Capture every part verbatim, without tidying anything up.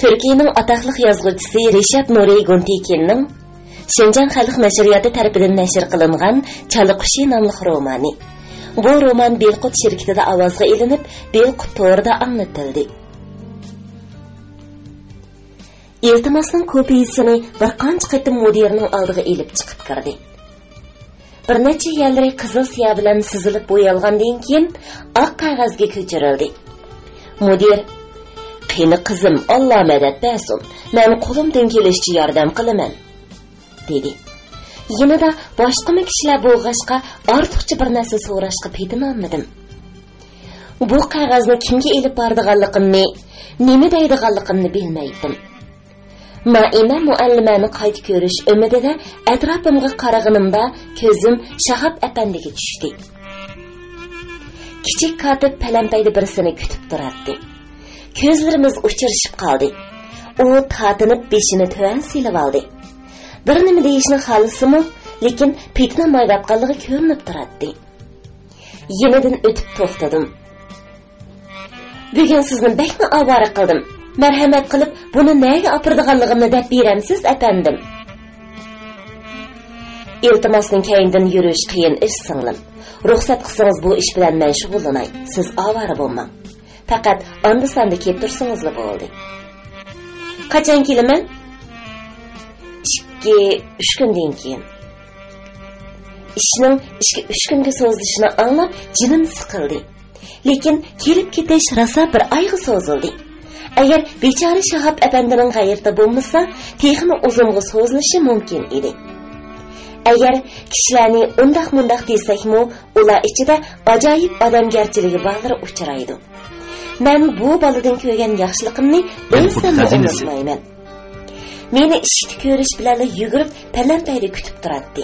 تۈركىيەنىڭ ئاتاقلىق يازغۇچىسى رىشات نۇرى گۇنتىكىننىڭ شىنجاڭ خەلق نەشرىياتى تەرىپىدىن نەشر قىلىنغان چالا قۇشى ناملىق رومانى. بۇ رومان بېلقۇت شىركىتىدە ئاۋازغا ئېلىنىپ، بېلقۇت تورىدا ئاڭلىتىلدى. ئىلتىماسنىڭ كوپىيىسىنى بىر قانچە قېتىم مۇدىرنىڭ ئالدىغا ئېلىپ چىقىپ كىردى. بىر نەچچە يەرلىرى قىزىل سىيا بىلەن سىزىلىپ بويالغاندىن كېيىن، ئاق قەغەزگە كۆچۈرۈلدى. مۇدىر، «قېنى قىزىم، ئاللا مەدەت بەرسۇن، مەن قولۇمدىن كېلىشىچە ياردەم قىلىمەن» دېدى. يېنىدا باشقىمۇ كىشىلەر بولغاچقا، ئارتۇقچە بىر نەرسە سوراشقا پېتىنالمىدىم. بۇ قەغەزنى كىمگە ئېلىپ بارىدىغانلىقىمنى، نېمە دەيدىغانلىقىمنى بىلمەيتتىم. نائىمە مۇئەللىمەنى قايتا كۆرۈش ئۈمىدىدە ئەتراپىمغا قارىغىنىمدا، كۆزۈم شاھاب ئەپەندىگە چۈشتى. كىچىك كاتىپ پەلەمپەيدە بىرسىنى كۈتۈپ تۇراتتى. كۆزلىرىمىز ئۇچرىشىپ قالدى. ئۇ تارتىنىپ بېشىنى تۆۋەن سېلىۋالدى. بىر نېمە دېيىشنى خالىسىمۇ، لېكىن پېتىنالمايۋاتقانلىقى كۆرۈنۈپ تۇراتتى. يېنىدىن ئۆتۈپ توختىدىم. بۈگۈن سىزنى بەكمۇ ئاۋارە قىلدىم. مەرھەمەت قىلىپ، بۇنى نەگە ئاپىرىدىغانلىقىمنى دەپ بېرەمسىز، ئەپەندىم؟ ئىلتىماسنىڭ كەينىدىن يۈرۈش قىيىن ئىش، سىڭلىم. رۇخسەت قىلسىڭىز، بۇ ئىش بىلەن مەن شۇغۇللىناي. سىز ئاۋارە بولماڭ. پەقەت ئاندا-ساندا كېلىپ تۇرسىڭىزلا بولدى. قاچان كېلىمەن؟ ئىككى، ئۈچ كۈندىن كېيىن. ئىشنىڭ ئىككى، ئۈچ كۈنگە سوزۇلۇشىنى ئاڭلاپ، جېنىم سىقىلدى. لېكىن كېلىپ كېتىش راسا بىر ئايغا سوزۇلدى. ئەگەر بىچارە شاھاب ئەپەندىنىڭ غەيرىتى بولمىسا، تېخىمۇ ئۇزۇنغا سوزۇلۇشى مۇمكىن ئىدى. ئەگەر كىشىلەرنى ئۇنداق-مۇنداق دېسەكمۇ، ئۇلار ئىچىدە ئاجايىپ ئادەمگەرچىلىكى بارلىرى ئۇچرايدۇ. مەن بۇ بالىدىن كۆرگەن ياخشىلىقىمنى ئۆلسەممۇ ئۇنتۇمايمەن. مېنى ئىشىكتە كۆرۈش بىلەنلا يۈگۈرۈپ، پەلەمپەيدە كۈتۈپ تۇراتتى.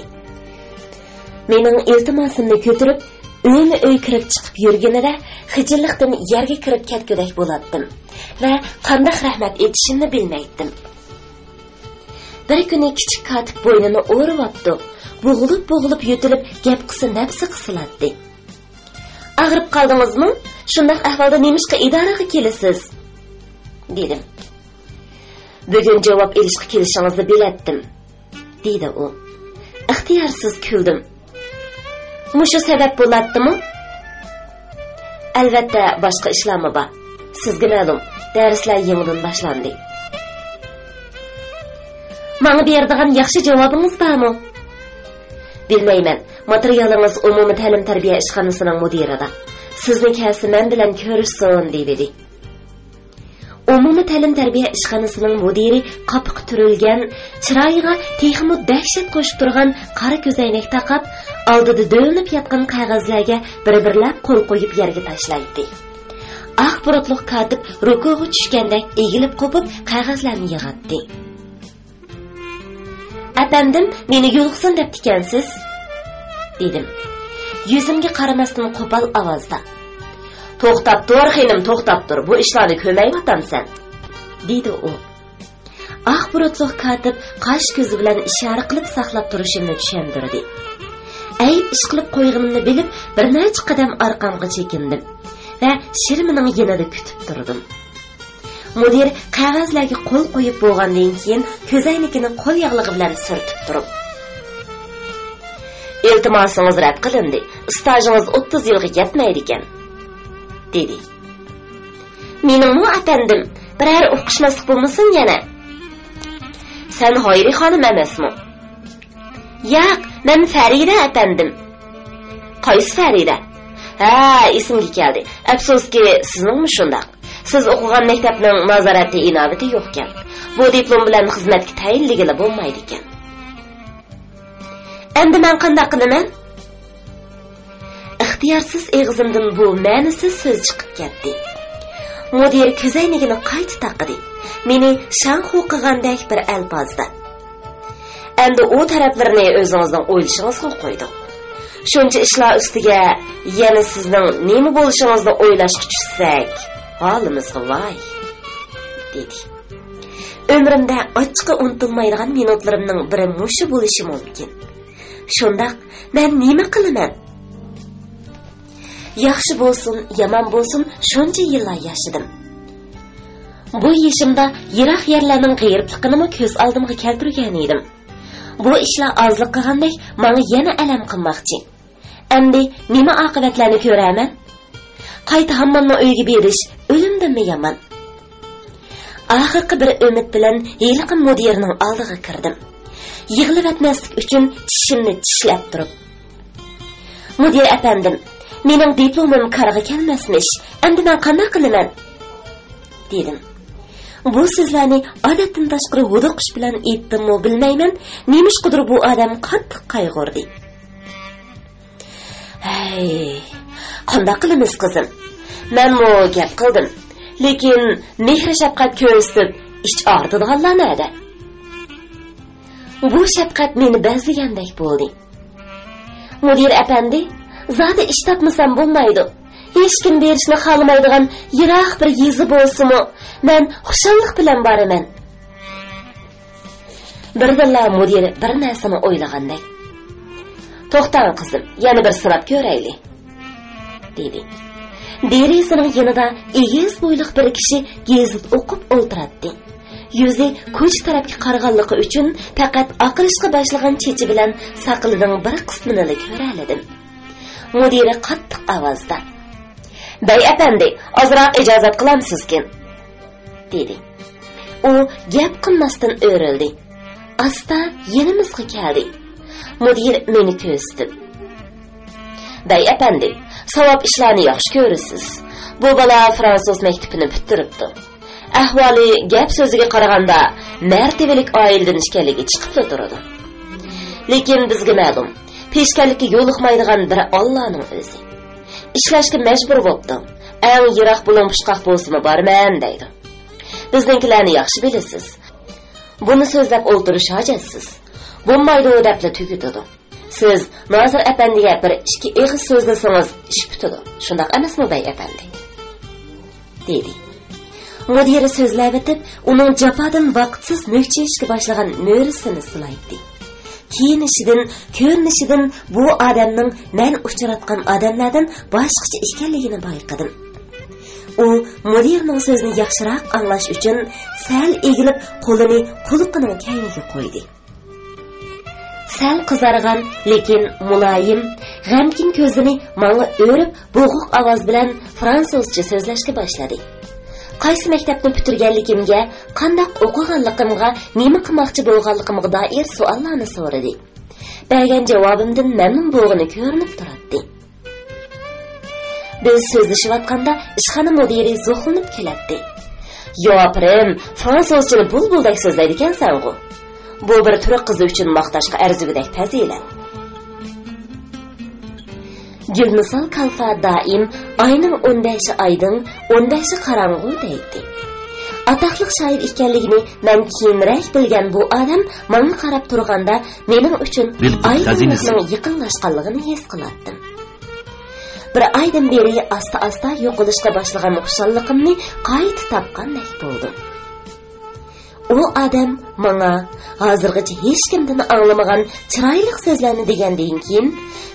مېنىڭ ئىلتىماسىمنى كۆتۈرۈپ، ئۆيمۇ ئۆي كىرىپ چىقىپ يۈرگىنىدە، خىجىللىقتىن يەرگە كىرىپ كەتكۈدەك بولاتتىم ۋە قانداق رەھمەت ئېيتىشىمنى بىلمەيتتىم. بىر كۈنى كىچىك كاتىپ بوينىنى ئورىۋاپتۇ. بوغۇلۇپ-بوغۇلۇپ يۆتىلىپ، گەپ قىلسا نەپسى قىسىلاتتى. «ئاغرىپ قالدىڭىزمۇ؟ شۇنداق ئەھۋالدا نېمىشقا ئىدارىگە كېلىسىز؟» دېدىم. «بۈگۈن جاۋاب ئېلىشقا كېلىشىڭىزنى بىلەتتىم»، دېدى ئۇ. ئىختىيارسىز كۈلدۈم. «مۇشۇ سەۋەب بولاتتىمۇ؟» «ئەلۋەتتە، باشقا ئىشلارمۇ بار. سىزگە مەلۇم، دەرسلەر يېڭىدىن باشلاندى.» «ماڭا بېرىدىغان ياخشى جاۋابىڭىز بارمۇ؟» «بىلمەيمەن. ماتېرىيالىڭىز ئومۇمىي تەلىم-تەربىيە ئىشخانىسىنىڭ مۇدىرىدا. سىزنى كەلسە مەن بىلەن كۆرۈشسۇن، دېيىۋىدى.» ئومۇمىي تەلىم-تەربىيە ئىشخانىسىنىڭ مۇدىرى قاپىقى تۈرۈلگەن، چىرايىغا تېخىمۇ دەھشەت قوشۇپ تۇرغان قارا كۆزەينەك تاقاپ، ئالدىدا دۆۋىلىنىپ ياتقان قەغەزلەرگە بىر-بىرلەپ قول قويۇپ يەرگە تاشلايتتى. ئاق بۇرۇتلۇق كاتىپ رۇكۇغا چۈشكەندەك ئېگىلىپ قوپۇپ قەغەزلەرنى يىغاتتى. «ئەپەندىم مېنى يولۇقسۇن دەپتىكەنسىز»، دېدىم يۈزۈمگە قارىماستىن قوپال ئاۋازدا. «توختاپ تۇر، خېنىم، توختاپ تۇر، بۇ ئىشلارنى كۆرمەيۋاتامسەن؟» دېدى ئۇ. ئاق بۇرۇتلۇق كاتىپ قاش كۆزى بىلەن ئىشارە قىلىپ ساقلاپ تۇرۇشۇمنى چۈشەندۈردى. ئەيىب ئىش قىلىپ قويغىنىمنى بىلىپ، بىر نەچچە قەدەم ئارقامغا چېكىندىم ۋە شىرمىنىڭ يېنىدا كۈتۈپ تۇردۇم. مۇدىر قەغەزلەرگە قول قويۇپ بولغاندىن كېيىن، كۆزەينىكىنى قول ياغلىقى بىلەن سۈرتۈپ تۇرۇپ، «ئىلتىماسىڭىز رەت قىلىندى، ئىستاژىڭىز ئوتتۇز يىلغا يەتمەيدىكەن» دېدى. «مېنىڭمۇ، ئەپەندىم، بىرەر ئۇقۇشماسلىق بولمىسۇن يەنە.» «سەن ھايرى خانىم ئەمەسمۇ؟» «ياق، مەن فەرىدە، ئەپەندىم.» «قايسى فەرىدە؟» «ھە، ئېسىمگە كەلدى. ئەپسۇسكى، سىزنىڭمۇ شۇنداق. سىز ئوقۇغان مەكتەپنىڭ نازارەتى ئىناۋىتى يوقكەن. بۇ دىپلوم بىلەن خىزمەتكە تەيىنلىگىلى بولمايدىكەن.» «ئەمدى مەن قانداق قىلىمەن؟» ئىختىيارسىز ئېغىزىمدىن بۇ مەنىسىز سۆز چىقىپ كەتتى. مۇدىر كۆزەينىكىنى قايتا تاقىدى. مېنى شاڭخۇ قىلغاندەك بىر ئەلپازدا، «ئەمدى ئۇ تەرەپلىرىنى ئۆزىڭىزنىڭ ئويلىشىڭىزغا قويدۇق. شۇنچە ئىشلار ئۈستىگە يەنە سىزنىڭ نېمە بولۇشىڭىزنى ئويلاشقا چۈشسەك، ھالىمىزغا ۋاي» دېدى. ئۆمرۈمدە ئاچچىقى ئۇنتۇلمايدىغان مىنۇتلىرىمنىڭ بىرى مۇشۇ بولۇشى مۇمكىن. شۇنداق، مەن نېمە قىلىمەن؟ ياخشى بولسۇن، يامان بولسۇن، شۇنچە يىللار ياشىدىم. بۇ يېشىمدا يىراق يەرلەرنىڭ غېرىبلىقىنىمۇ كۆز ئالدىمغا كەلتۈرگەن ئىدىم. بۇ ئىشلار ئازلىق قىلغاندەك ماڭا يەنە ئەلەم قىلماقچى. ئەمدى نېمە ئاقىۋەتلەرنى كۆرەرمەن؟ قايتا ھاممالنىڭ ئۆيىگە بېرىش ئۆلۈمدىنمۇ يامان. ئاخىرقى بىر ئۈمىد بىلەن ھېلىقى مۇدىرنىڭ ئالدىغا كىردىم. يىغلىۋەتمەسلىك ئۈچۈن چىشىمنى چىشلەپ تۇرۇپ، «مۇدىر ئەپەندىم، مېنىڭ دىپلومۇم كارغا كەلمەسمىش، ئەمدى مەن قانداق قىلىمەن؟» دېدىم. بۇ سۆزلەرنى ئادەتتىن تاشقىرى ھودۇقۇش بىلەن ئېيتتىممۇ بىلمەيمەن، نېمىشقىدۇر بۇ ئادەم قاتتىق قايغۇردى. «ھەي، قانداق قىلىمىز، قىزىم؟ مەنمۇ گەپ قىلدىم، لېكىن مېھرى شەپقەت كۆرسىتىپ ئىچ ئاغرىتىدىغانلار نەدە؟» بۇ شەپقەت مېنى بەزلىگەندەك بولدى. «مۇدىر ئەپەندى، زادى ئىش تاپمىسام بولمايدۇ. ھېچكىم بېرىشنى خالىمايدىغان يىراق بىر يېزا بولسىمۇ، مەن خۇشاللىق بىلەن بارىمەن.» بىردىنلا مۇدىر بىر نەرسىنى ئويلىغاندەك، «توختاڭ، قىزىم، يەنە بىر سىناپ كۆرەيلى.» دېدى. دېرىزىنىڭ يېنىدا ئېگىز بويلۇق بىر كىشى گېزىت ئوقۇپ ئولتۇراتتى. يۈزى كوچا تەرەپكە قارىغانلىقى ئۈچۈن پەقەت ئاقىرىشقا باشلىغان چېچى بىلەن ساقىلىنىڭ بىر قىسمىنىلا كۆرەلىدىم. مۇدىرى قاتتىق ئاۋازدا، «بەي ئەپەندى، ئازراق ئىجازەت قىلامسىزكىن؟» دېدى. ئۇ گەپ قىلماستىن ئۆرۈلدى. ئاستا يېنىمىزغا كەلدى. مۇدىر مېنى كۆزىتىپ، «بەي ئەپەندى، ساۋاب ئىشلارنى ياخشى كۆرىسىز. بۇ بالا فرانسۇز مەكتىپىنى پۈتتۈرۈپتۇ. ئەھۋالى گەپ سۆزىگە قارىغاندا مەرتىۋىلىك ئائىلىدىن ئىكەنلىكى چىقىپلا تۇرىدۇ. لېكىن بىزگە مەلۇم، پېشكەللىككە يولۇقمايدىغان بىر ئاللانىڭ ئۆزى. ئىشلەشكە مەجبۇر بوپتۇ. ئەڭ يىراق بۇلۇڭ پۇچقاق بولسىمۇ بارىمەن دەيدۇ. بىزنىڭكىلەرنى ياخشى بىلىسىز. بۇنى سۆزلەپ ئولتۇرۇش ھاجەتسىز. بولمايدۇ دەپلا تۈگىتىدۇ. سىز نازىر ئەپەندىگە بىر ئىككى ئېغىز سۆزلىسىڭىز ئىش پۈتىدۇ. شۇنداق ئەمەسمۇ، بەي ئەپەندى؟» دېدى. مۇدىرى سۆزلەۋېتىپ، ئۇنىڭ جاپادىن ۋاقىتسىز مۈكچىيىشكە باشلىغان مۈرىسىنى سىلايتتى. كىيىنىشىدىن، كۆرۈنۈشىدىن بۇ ئادەمنىڭ مەن ئۇچراتقان ئادەملەردىن باشقىچە ئىكەنلىكىنى بايقىدىم. ئۇ مۇدىرنىڭ سۆزىنى ياخشىراق ئاڭلاش ئۈچۈن سەل ئېگىلىپ، قولىنى قۇلىقىنىڭ كەينىگە قويدى. سەل قىزارغان، لېكىن مۇلايىم، غەمكىن كۆزىنى ماڭا ئۆرۈپ، بوغۇق ئاۋاز بىلەن فرانسۇزچە سۆزلەشكە باشلىدى. قايسى مەكتەپنى پۈتتۈرگەنلىكىمگە، قانداق ئوقۇغانلىقىمغا، نېمە قىلماقچى بولغانلىقىمغا دائىر سوئاللارنى سورىدى. بەرگەن جاۋابىمدىن مەمنۇن بولغىنى كۆرۈنۈپ تۇراتتى. بىز سۆزلىشىۋاتقاندا ئىشخانا مۇدىرى زوقلىنىپ كېلەتتى. «ياپرىم، فرانسۇزچىنى بۇلبۇلدەك سۆزلەيدىكەنسەنغۇ. بۇ بىر تۈرك قىزى ئۈچۈن ماختاشقا ئەرزىگۈدەك پەزىلەت.» گۈلمىسال كالفا دائىم «ئاينىڭ ئون بەشى ئايدىڭ، ئون بەشى قاراڭغۇ» دەيتتى. ئاتاقلىق شائىر ئىكەنلىكىنى مەن كېيىنرەك بىلگەن بۇ ئادەم ماڭا قاراپ تۇرغاندا مېنىڭ ئۈچۈن ئايدىڭلىقنىڭ يېقىنلاشقانلىقىنى ھېس قىلاتتىم. بىر ئايدىن بېرى ئاستا-ئاستا يوقىلىشقا باشلىغان خۇشاللىقىمنى قايتا تاپقاندەك بولدۇم. ئۇ ئادەم ماڭا ھازىرغىچە ھېچكىمدىن ئاڭلىمىغان چىرايلىق سۆزلەرنى دېگەندىن كېيىن،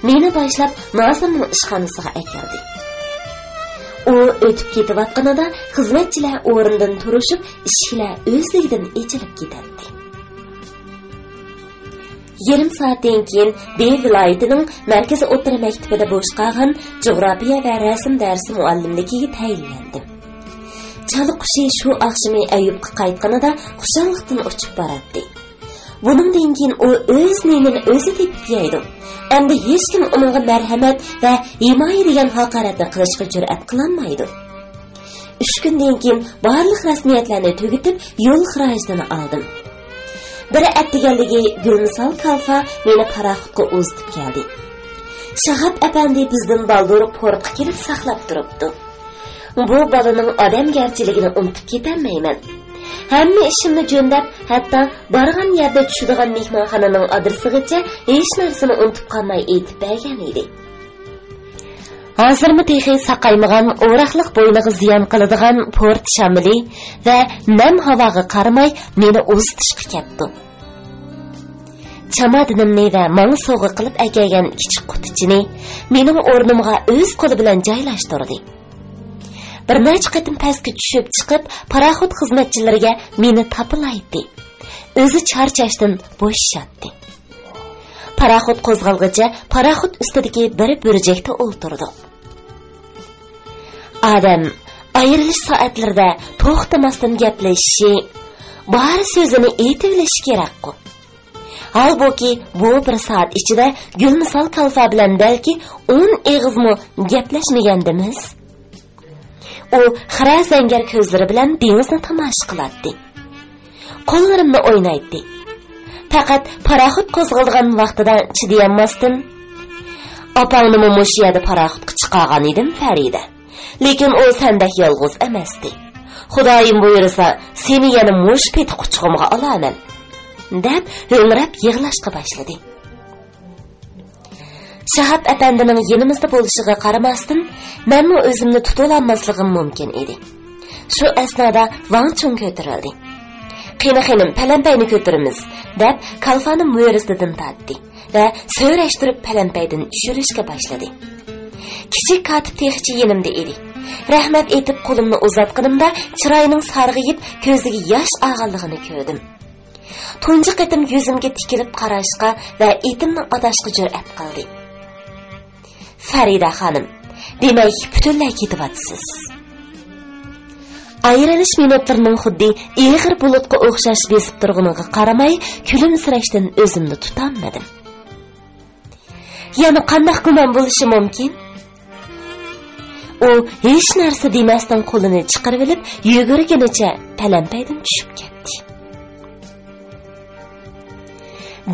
مېنى باشلاپ نازىرنىڭ ئىشخانىسىغا ئەكىردى. ئۇ ئۆتۈپ كېتىۋاتقىنىدا خىزمەتچىلەر ئورنىدىن تۇرۇشۇپ، ئىشىكلەر ئۆزلۈكىدىن ئېچىلىپ كېتەتتى. يېرىم سائەتتىن كېيىن دې ۋىلايىتىنىڭ مەركىزىي ئوتتۇرا مەكتىپىدە بوش قالغان جۇغراپىيە ۋە رەسىم دەرسى مۇئەللىملىكىگە تەيىنلەندىم. چالا قۇشى شۇ ئاخشىمى ئەيۇبقا قايتقىنىدا خۇشاللىقتىن ئۇچۇپ باراتتى. بۇنىڭدىن كېيىن ئۇ ئۆز نېنىنى ئۆزى تېپىپ يەيدۇ. ئەمدى ھېچكىم ئۇنىڭغا مەرھەمەت ۋە ھىمايە دېگەن ھاقارەتنى قىلىشقا جۈرئەت قىلالمايدۇ. ئۈچ كۈندىن كېيىن بارلىق رەسمىيەتلەرنى تۈگىتىپ، يول خىراجىتىنى ئالدىم. بىر ئەتىگەنلىكى گۈلمىسال كالفا مېنى پاراخوتقا ئۇزىتىپ كەلدى. شاھاب ئەپەندى بىزدىن بالدۇر پورتقا كېلىپ ساقلاپ تۇرۇپتۇ. بۇ بالىنىڭ ئادەمگەرچىلىكىنى ئۇنتۇپ كېتەلمەيمەن. ھەممە ئىشىمنى جۆندەپ، ھەتتا بارغان يەردە چۈشىدىغان مېھمانخانىنىڭ ئادرېسىغىچە ھېچ نەرسىنى ئۇنتۇپ قالماي ئېيتىپ بەرگەن ئىدى. ھازىرمۇ تېخى ساقايمىغان ئوراقلىق بوينىغا زىيان قىلىدىغان پورت شامىلى ۋە نەم ھاۋاغا قارىماي مېنى ئۇزىتىشقا كەپتۇ. چامادىنىمنى ۋە ماڭا سوۋغا قىلىپ ئەكەلگەن كىچىك قۇتىچىنى مېنىڭ ئورنۇمغا ئۆز قولى بىلەن جايلاشتۇردى. بىر نەچچە قېتىم پەسكە چۈشۈپ چىقىپ، پاراخوت خىزمەتچىلىرىگە مېنى تاپىلايتتى. ئۆزى چارچاشتىن بوشىشاتتى. پاراخوت قوزغالغىچە پاراخوت ئۈستىدىكى بىر بۇرجەكتە ئولتۇردۇق. ئادەم ئايرىلىش سائەتلىرىدە توختىماستىن گەپلىشىشى، بار سۆزىنى ئېيتىۋېلىشى كېرەكقۇ. ھالبۇكى، بۇ بىر سائەت ئىچىدە گۈلمىسال كالفا بىلەن بەلكى ئون ئېغىزمۇ گەپلەشمىگەندىمىز. ئۇ خىرە زەڭگەر كۆزلىرى بىلەن دېڭىزنى تاماشا قىلاتتى. قوللىرىمنى ئوينايتتى. پەقەت پاراخوت قوزغىلىدىغان ۋاقتىدا چىدىيالماستىن، «ئاپاڭنىمۇ مۇشۇ يەردە پاراخوتقا چىقارغان ئىدىم، فەرىدە. لېكىن ئۇ سەندەك يالغۇز ئەمەستى. خۇدايىم بۇيرۇسا، سېنى يەنە مۇشۇ پېتى قۇچىقىمغا ئالارمەن» دەپ ھۆڭرەپ يىغلاشقا باشلىدى. شاھاب ئەپەندىنىڭ يېنىمىزدا بولۇشىغا قارىماستىن، مەنمۇ ئۆزۈمنى تۇتۇۋالالماسلىقىم مۇمكىن ئىدى. شۇ ئەسنادا ۋاڭ چۇڭ كۆتۈرۈلدى. «قېنى، خېنىم، پەلەمپەينى كۆتۈرىمىز» دەپ، كالفانى مۈرىسىدىن تارتتى ۋە سۆرەشتۈرۈپ پەلەمپەيدىن چۈشۈرۈشكە باشلىدى. كىچىك كاتىپ تېخىچە يېنىمدا ئىدى. رەھمەت ئېيتىپ قولۇمنى ئۇزاتقىنىمدا، چىرايىنىڭ سارغىيىپ، كۆزىگە ياش ئالغانلىقىنى كۆردۈم. تۇنجى قېتىم يۈزۈمگە تىكىلىپ قاراشقا ۋە ئېتىمنى ئاتاشقا جۈرئەت قىلدى. «فەرىدە خانىم، دېمەك، پۈتۈنلەي كېتىۋاتىسىز.» ئايرىلىش مىنۇتلىرىنىڭ خۇددى ئېغىر بۇلۇتقا ئوخشاش بېسىپ تۇرغىنىغا قارىماي، كۈلۈمسىرەشتىن ئۆزۈمنى تۇتالمىدىم. «يەنە قانداق گۇمان بولۇشى مۇمكىن؟» ئۇ ھېچ نەرسە دېمەستىن قولىنى چىقىرىۋېلىپ، يۈگۈرگىنىچە پەلەمپەيدىن چۈشۈپ كەتتى.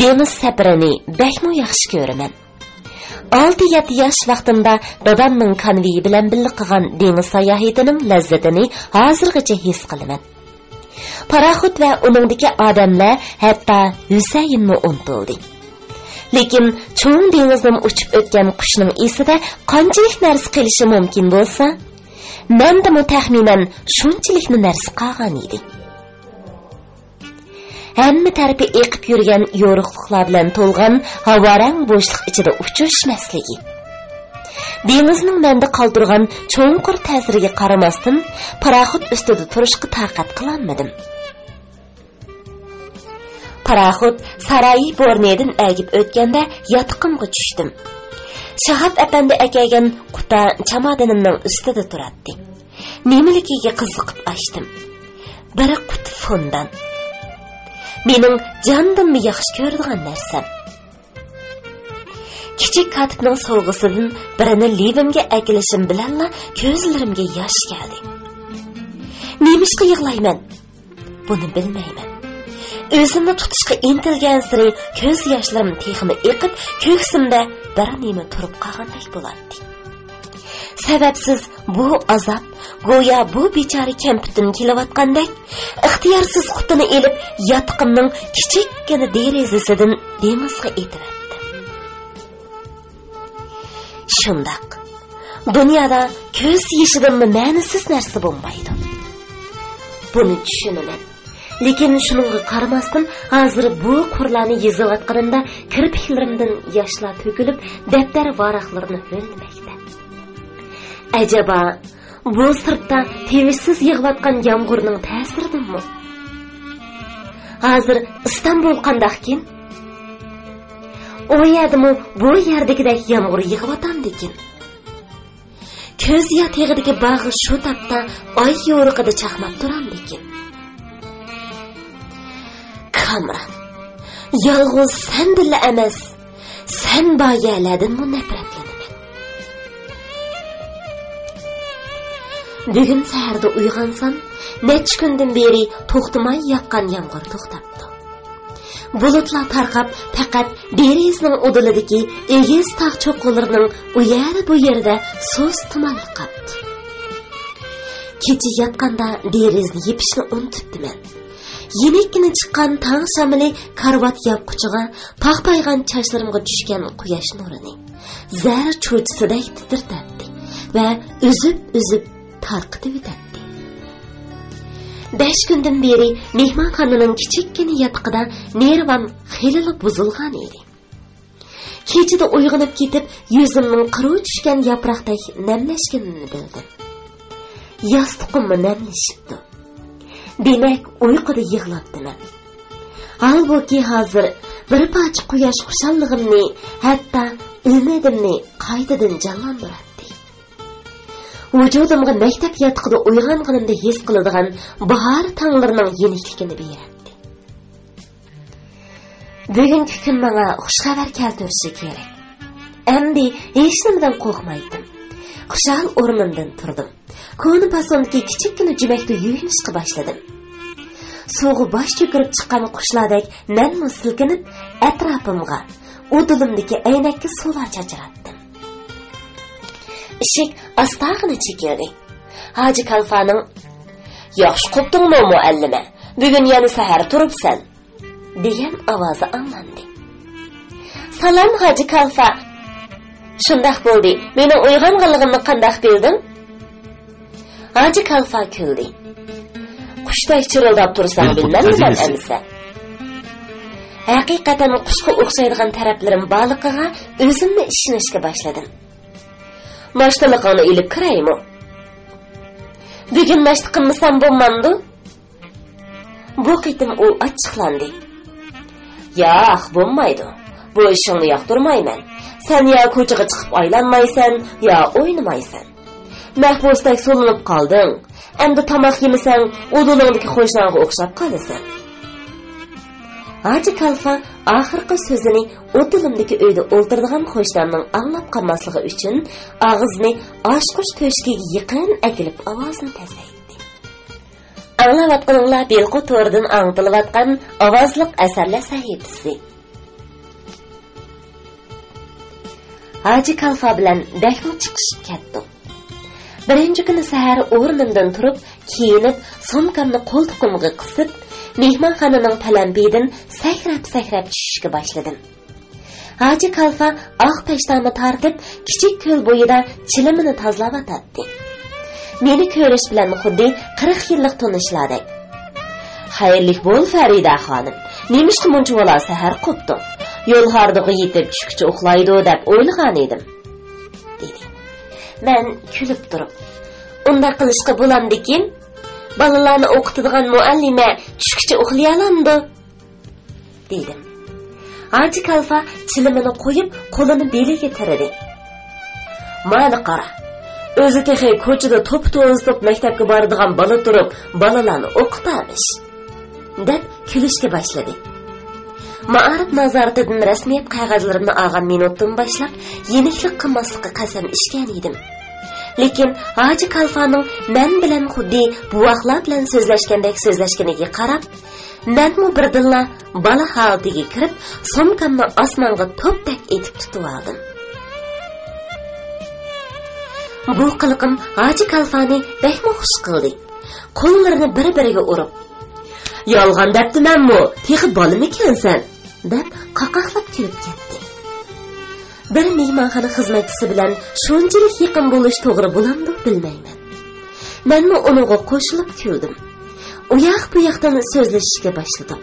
دېڭىز سەپىرىنى بەكمۇ ياخشى كۆرىمەن. ئالتە-يەتتە ياش ۋاقتىمدا دادامنىڭ كانۋېيى بىلەن بىللە قىلغان دېڭىز ساياھىتىنىڭ لەززىتىنى ھازىرغىچە ھېس قىلىمەن. پاراخوت ۋە ئۇنىڭدىكى ئادەملەر، ھەتتا ھۈسەيىنمۇ ئۇنتۇلدى. لېكىن چوڭ دېڭىزنىمۇ ئۇچۇپ ئۆتكەن قۇشنىڭ ئېسىدە قانچىلىك نەرسە قېلىشى مۇمكىن بولسا، مەندىمۇ تەخمىنەن شۇنچىلىكلا نەرسە قالغان ئىدى. ھەممە تەرىپى ئېقىپ يۈرگەن يورۇقلۇقلار بىلەن تولغان ھاۋارەڭ بوشلۇق ئىچىدە ئۇچۇشماسلىقى. دېڭىزنىڭ مەندە قالدۇرغان چوڭقۇر تەسىرىگە قارىماستىن، پاراخوت ئۈستىدە تۇرۇشقا تاقەت قىلالمىدىم. پاراخوت سارايى بورنېدىن ئەگىپ ئۆتكەندە ياتىقىمغا چۈشتۈم. شاھاب ئەپەندى ئەكەلگەن قۇتا چامادىنىمنىڭ ئۈستىدە تۇراتتى. نېمىلىكىگە قىزىقىپ ئاچتىم. بىر قۇتا فوندان. مېنىڭ جاندىنمۇ ياخشى كۆرىدىغان نەرسەم. كىچىك كاتىپنىڭ سوۋغىسىدىن بىرىنى لېۋىمگە ئەكېلىشىم بىلەنلا كۆزلىرىمگە ياش كەلدى. نېمىشقا يىغلايمەن؟ بۇنى بىلمەيمەن. ئۆزۈمنى تۇتۇشقا ئىنتىلگەنسېرى كۆز ياشلىرىم تېخىمۇ ئېقىپ، كۆكسۈمدە بىر نېمە تۇرۇپ قالغاندەك بولاتتى. سەۋەبسىز بۇ ئازاب گويا بۇ بىچارە كەمپۈتتىن كېلىۋاتقاندەك، ئىختىيارسىز قۇتىنى ئېلىپ، ياتىقىمنىڭ كىچىككىنە دېرىزىسىدىن دېڭىزغا ئېتىۋەتتىم. شۇنداق، دۇنيادا كۆز يېشىدىنمۇ مەنىسىز نەرسە بولمايدۇ. بۇنى چۈشىنىمەن. لېكىن شۇنىڭغا قارىماستىن، ھازىر بۇ قۇرلارنى يېزىۋاتقىنىمدا كىرپىكلىرىمدىن ياشلار تۆكۈلۈپ، دەپتەر ۋاراقلىرىنى ھۆللىمەكتە. ئەجەبا، بۇ سىرتتا تىۋىشسىز يېغىۋاتقان يامغۇرنىڭ تەسىرىدىنمۇ؟ ھازىر ئىستانبۇل قانداقكىن؟ ئۇ يەردىمۇ بۇ يەردىكىدەك يامغۇر يېغىۋاتامدىكىن؟ كۆز يا تېغىدىكى باغ شۇ تاپتا ئاي يورۇقىدا چاقناپ تۇرامدىكىن؟ كامران، يالغۇز سەندىنلا ئەمەس، سەن بار يەرلەردىنمۇ نەپرەتلىنىمەن. بۈگۈن سەھەردە ئويغانسام، نەچچە كۈندىن بېرى توختىماي ياغقان يامغۇر توختاپتۇ. بۇلۇتلار تارقاپ، پەقەت دېرىزىنىڭ ئۇدۇلىدىكى ئېگىز تاغ چوققىلىرىنىڭ ئۇ يەر بۇ يېرىدە سۇس تۇمانلىق قاپتۇ. كېچە ياتقاندا دېرىزىنى يېپىشنى ئۇنتۇپتىمەن. يېنىككىنە چىققان تاڭ شامىلى كارىۋات ياپقۇچىغا، پاقپايغان چاچلىرىمغا چۈشكەن قۇياش نۇرىنى زەر چۇچىسىدەك تىترىتەتتى ۋە ئۈزۈپ-ئۈزۈپ تارقىتىۋېتەتتى. بەش كۈندىن بېرى مېھمانخانىنىڭ كىچىككىنە ياتىقىدا نېرۋام خېلىلا بۇزۇلغان ئىدى. كېچىدە ئويغىنىپ كېتىپ، يۈزۈمنىڭ قىرىۋ چۈشكەن ياپراقتەك نەملەشكىنىنى بىلدىم. ياستۇقۇممۇ نەملىشىپتۇ. دېمەك، ئۇيقۇدا يىغلاپتىمەن. ھالبۇكى، ھازىر بىر پارچە قۇياش خۇشاللىقىمنى، ھەتتا ئۈمىدىمنى قايتىدىن جانلاندۇراتتى. ۋۇجۇدۇمغا مەكتەپ ياتىقىدا ئويغانغىنىمدا ھېس قىلىدىغان باھار تاڭلىرىنىڭ يېنىكلىكىنى بېرەتتى. بۈگۈنكى كۈن ماڭا خۇش خەۋەر كەلتۈرۈشى كېرەك. ئەمدى ھېچنېمىدىن قورقمايتتىم. خۇشال ئورنۇمدىن تۇردۇم. كونا پاسوندىكى كىچىككىنە جۈمەكتە يۇيۇنۇشقا باشلىدىم. سۇغا باش چۆكۈرۈپ چىققان قۇشلاردەك مەنمۇ سىلكىنىپ، ئەتراپىمغا، ئۇدۇلۇمدىكى ئەينەككە سۇلار چاچراتتىم. ئىشىك ئاستاغىنا چېكىلدى. ھاجى كالفانىڭ، «ياخشى قوپتۇڭمۇ، مۇئەللىمە؟ بۈگۈن يەنە سەھەر تۇرۇپسەن» دېگەن ئاۋازى ئاڭلاندى. «سالام، ھاجى كالفا. شۇنداق بولدى، مېنىڭ ئويغانغانلىقىمنى قانداق بىلدىڭ؟» ھاجى كالفا كۈلدى. «قۇشتەك چىرىلداپ تۇرساڭ، بىلمەمدىمەن ئەمىسە.» ھەقىقەتەن قۇشقا ئوخشايدىغان تەرەپلىرىم بارلىقىغا ئۆزۈممۇ ئىشىنىشكە باشلىدىم. «ناشتىلىقىڭنى ئېلىپ كىرەيمۇ؟» «بۈگۈن ناشتا قىلمىسام بولمامدۇ؟» بۇ قېتىم ئۇ ئاچچىقلاندى. «ياق، بولمايدۇ. بۇ ئىشىڭنى ياقتۇرمايمەن. سەن يا كوچىغا چىقىپ ئايلانمايسەن، يا ئوينىمايسەن. مەھبۇستەك سولىنىپ قالدىڭ. ئەمدى تاماق يېمىسەڭ، ئۇدۇلۇڭدىكى قوشناڭغا ئوخشاپ قالىسەن.» ھاجى كالفا ئاخىرقى سۆزىنى ئۇدۇلۇمدىكى ئۆيدە ئولتۇرىدىغان قوشنامنىڭ ئاڭلاپ قالماسلىقى ئۈچۈن ئاغزىنى ئاچقۇچ تۆشۈكىگە يېقىن ئەكېلىپ ئاۋازىنى پەسەيتتى. ئاڭلاۋاتقىنىڭلار بىلقۇ تورىدىن ئاڭلىتىلىۋاتقان ئاۋازلىق ئەسەرلەر سەھىپىسى. ھاجى كالفا بىلەن بەكمۇ چىقىشىپ كەتتۇق. بىرىنچى كۈنى سەھەر ئورنۇمدىن تۇرۇپ، كىيىنىپ، سومكامنى قولتۇقۇمغا قىسىپ، مېھمانخانىنىڭ پەلەمپىيىدىن سەكرەپ-سەكرەپ چۈشۈشكە باشلىدىم. ھاجى كالفا ئاق پەشتامى تارتىپ، كىچىك كۆل بويىدا چىلىمىنى تازىلاۋاتاتتى. مېنى كۆرۈش بىلەن خۇددى قىرىق يىللىق تونۇشلاردەك: «خەيرلىك بول، فەرىدە خانىم. نېمىشقا مۇنچىۋالا سەھەر قوپتۇڭ؟ يول ھاردۇقى يېتىپ چۈشكىچە ئۇخلايدۇ دەپ ئويلىغانىدىم» دېدى. مەن كۈلۈپ تۇرۇپ: «ئۇنداق قىلىشقا بولامدىكىن؟ بالىلارنى ئوقۇتىدىغان مۇئەللىمە چۈشكىچە ئۇخلىيالامدۇ؟» دېدىم. ھاجى كالفا چىلىمىنى قويۇپ، قولىنى بېلىگە تىرىدى. «مانا قارا، ئۆزى تېخى كوچىدا توپا توزۇتۇپ مەكتەپكە بارىدىغان بالا تۇرۇپ، بالىلارنى ئوقۇتامىش» دەپ كۈلۈشكە باشلىدى. مائارىپ نازارىتىدىن رەسمىيەت قەغەزلىرىمنى ئالغان مىنۇتتىن باشلاپ يېنىكلىك قىلماسلىققا قەسەم ئىچكەن ئىدىم. لېكىن ھاجى كالفانىڭ مەن بىلەن خۇددى بوۋاقلار بىلەن سۆزلەشكەندەك سۆزلەشكىنىگە قاراپ، مەنمۇ بىردىنلا بالا ھالىتىگە كىرىپ، سومكامنى ئاسمانغا توپتەك ئېتىپ تۇتۇۋالدىم. بۇ قىلىقىم ھاجى كالفانى بەكمۇ خۇش قىلدى. قوللىرىنى بىر-بىرىگە ئۇرۇپ، «يالغان دەپتىمەنمۇ، تېخى بالىمىكەنسەن» دەپ قاقاقلاپ كۈلۈپ كەتتى. بىر مېھمانخانا خىزمەتچىسى بىلەن شۇنچىلىك يېقىن بولۇش توغرا بولامدۇ بىلمەيمەن. مەنمۇ ئۇنىڭغا قوشۇلۇپ كۈلدۈم. ئۇياق-بۇياقتىن سۆزلىشىشكە باشلىدۇق.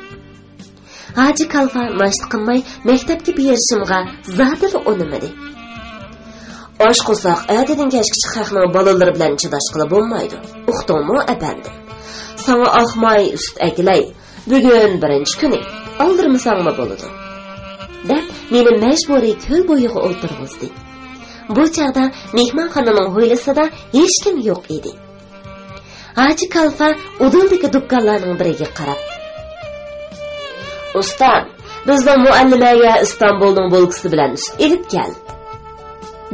ھاجى كالفا ناشتا قىلماي مەكتەپكە بېرىشىمغا زادىلا ئۇنىمىدى. «ئاچ قورساق ئەتىدىن كەچكىچە خەقنىڭ بالىلىرى بىلەن چىداشقىلى بولمايدۇ. ئۇقتۇڭمۇ، ئەپەندىم؟ ساڭا ئاقماي سۈت ئەكېلەي. بۈگۈن بىرىنچى كۈنى، ئالدىرىمىساڭمۇ بولىدۇ» دەپ، مېنى مەجبۇرىي كۆل بويىغا ئولتۇرغۇزدى. بۇ چاغدا مېھمانخانىنىڭ ھويلىسىدا ھېچكىم يوق ئىدى. ھاجى كالفا ئۇدۇلدىكى دۇكانلارنىڭ بىرىگە قاراپ: «ئۇستام، بىزنىڭ مۇئەللىمەگە ئىستانبۇلنىڭ بولكىسى بىلەن سۈت ئېلىپ كەل»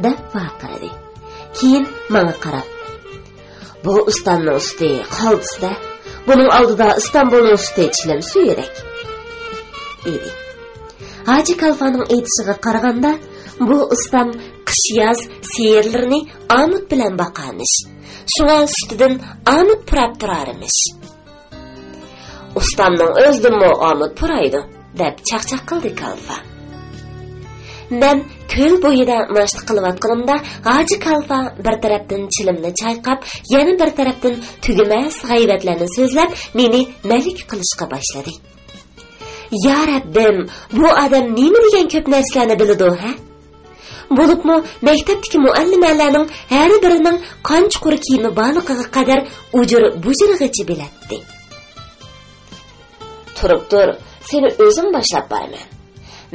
دەپ ۋارقىرىدى. كېيىن ماڭا قاراپ: «بۇ ئۇستامنىڭ سۈتى قالتىس-دە، بۇنىڭ ئالدىدا ئىستانبۇلنىڭ سۈتى چىلىم سۈيىدەك» دېدى. ھاجى كالفانىڭ ئېيتىشىغا قارىغاندا، بۇ ئۇستام قىش-ياز سىيىرلىرىنى ئامۇت بىلەن باقارمىش. شۇڭا سۈتىدىن ئامۇت پۇراپ تۇرارمىش. «ئۇستامنىڭ ئۆزىدىنمۇ ئامۇت پۇرايدۇ» دەپ چاقچاق قىلدى كالفا. مەن كۆل بويىدا ناشتا قىلىۋاتقىنىمدا، ھاجى كالفا بىر تەرەپتىن چىلىمنى چايقاپ، يەنە بىر تەرەپتىن تۈگىمەس غەيۋەتلەرنى سۆزلەپ، مېنى مەلىكە قىلىشقا باشلىدى. يا رەببىم، بۇ ئادەم نېمە دېگەن كۆپ نەرسىلەرنى بىلىدۇ، ھە؟ بولۇپمۇ مەكتەپتىكى مۇئەللىمەلەرنىڭ ھەر بىرىنىڭ قانچە قۇر كىيىمى بارلىقىغا قەدەر ئۇجۇر-بۇجۇرىغىچە بىلەتتى. «تۇرۇپ تۇر، سېنى ئۆزۈم باشلاپ بارىمەن.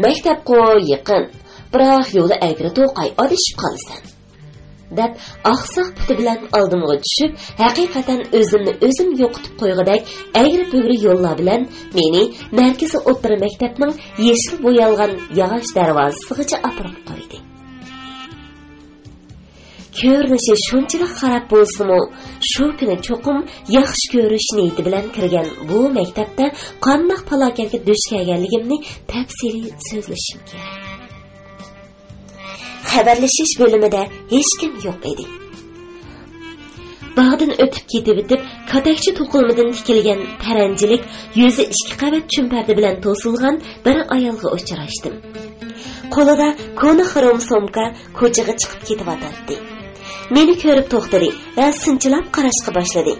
مەكتەپقۇ يېقىن، بىراق يولى ئەگرى توقاي، ئادىشىپ قالىسەن.» دەپ، ئاقساق پۇتى بىلەن ئالدىمغا چۈشۈپ، ھەقىقەتەن ئۆزۈمنى ئۆزۈم يوقىتىپ قويغۇدەك ئەگرى-بۈگرى يوللار بىلەن مېنى مەركىزىي ئوتتۇرا مەكتەپنىڭ يېشىل بويالغان ياغاچ دەرۋازىسىغىچە ئاپىرىپ قويدى. كۆرۈنۈشى شۇنچىلىك خاراب بولسىمۇ، شۇ كۈنى چوقۇم ياخشى كۆرۈش نىيىتى بىلەن كىرگەن بۇ مەكتەپتە قانداق پالاكەتكە دۇچ كەلگەنلىكىمنى تەپسىلىي سۆزلىشىم كېرەك. خەۋەرلىشىش بۆلۈمىدە ھېچكىم يوق ئىدى. باغدىن ئۆتۈپ كېتىۋېتىپ، كاتەكچە توقۇلمىدىن تىكىلگەن پەرەنجىلىك، يۈزى ئىككى قەۋەت چۈمپەردە بىلەن توسۇلغان بىر ئايالغا ئۇچراشتىم. قولىدا كونا خروم سومكا كوچىغا چىقىپ كېتىۋاتاتتى. مېنى كۆرۈپ توختىدى ۋە سىنچىلاپ قاراشقا باشلىدى.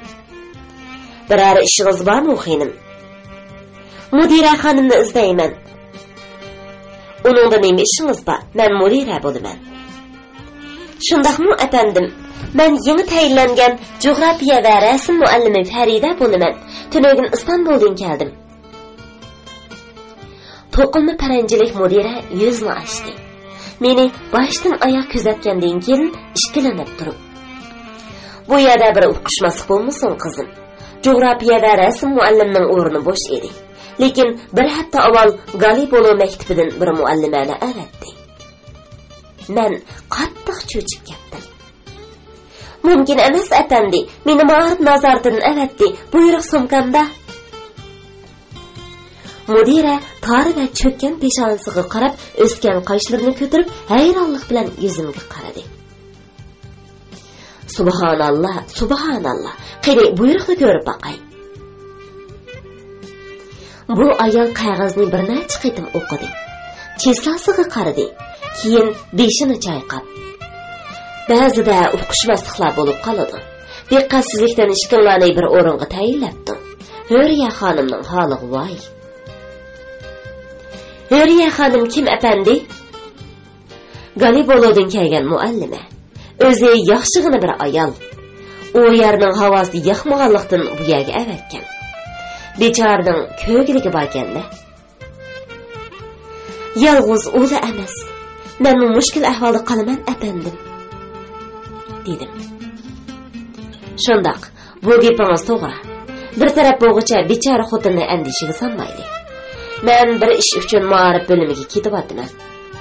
«بىرەر ئىشىڭىز بارمۇ، خېنىم؟» «مۇدىرە خانىمنى ئىزدەيمەن.» «ئۇنىڭدا نېمە ئىشىڭىز بار؟ مەن مۇدىرە بولىمەن.» «شۇنداقمۇ، ئەپەندىم؟ مەن يېڭى تەيىنلەنگەن جۇغراپىيە ۋە رەسىم مۇئەللىمى فەرىدە بولىمەن. تۈنۈگۈن ئىستانبۇلدىن كەلدىم.» توقۇلما پەرەنجىلىك مۇدىرە يۈزىنى ئاچتى. مېنى باشتىن ئاياغ كۆزەتكەندىن كېيىن ئىككىلىنىپ تۇرۇپ، «بۇ يەردە بىر ئۇقۇشماسلىق بولمىسۇن، قىزىم. جۇغراپىيە ۋە رەسىم مۇئەللىمنىڭ ئورنى بوش ئىدى. لېكىن بىر ھەپتە ئاۋۋال گالىبولو مەكتىپىدىن بىر مۇئەللىمەنى ئەۋەتتى.» مەن قاتتىق چۆچۈپ كەتتىم. «مۇمكىن ئەمەس، ئەپەندى. مېنى مائارىپ نازارىتىدىن ئەۋەتتى. بۇيرۇق سومكامدا.» مۇدىرە تارىدە چۆككەن پېشانىسىغا قاراپ، ئۆسكەن قاشلىرىنى كۆتۈرۈپ، ھەيرانلىق بىلەن يۈزۈمگە قارىدى. «سۇبھاناللا، سۇبھاناللا. قېنى، بۇيرۇقنى كۆرۈپ باقاي.» بۇ ئايال قەغەزنى بىر نەچچە قېتىم ئوقۇدى. چىسلاسىغا قارىدى. كېيىن بېشىنى چايقاپ، «بەزىدە ئۇقۇشماسلىقلار بولۇپ قالىدۇ. دىققەتسىزلىكتىن ئىككىڭلارنى بىر ئورۇنغا تەيىنلەپتۇ. ھۆرىيە خانىمنىڭ ھالىغا ۋاي.» «ھۆرىيە خانىم كىم، ئەپەندى؟» «گالىبولودىن كەلگەن مۇئەللىمە. ئۆزى ياخشىغىنا بىر ئايال. ئۇ يەرنىڭ ھاۋاسى ياقمىغانلىقتىن بۇ يەرگە ئەۋەتكەن. بىچارىنىڭ كۆرگۈلۈكى باركەن-دە.» «يالغۇز ئۇلا ئەمەس. مەنمۇ مۈشكۈل ئەھۋالدا قالىمەن، ئەپەندىم.» دېدىم. «شۇنداق، بۇ گېپىڭىز توغرا. بىر تەرەپ بولغۇچە بىچارە خوتۇننى ئەندىشىگە سالمايلى. مەن بىر ئىش ئۈچۈن مائارىپ بۆلۈمىگە كېتىۋاتىمەن.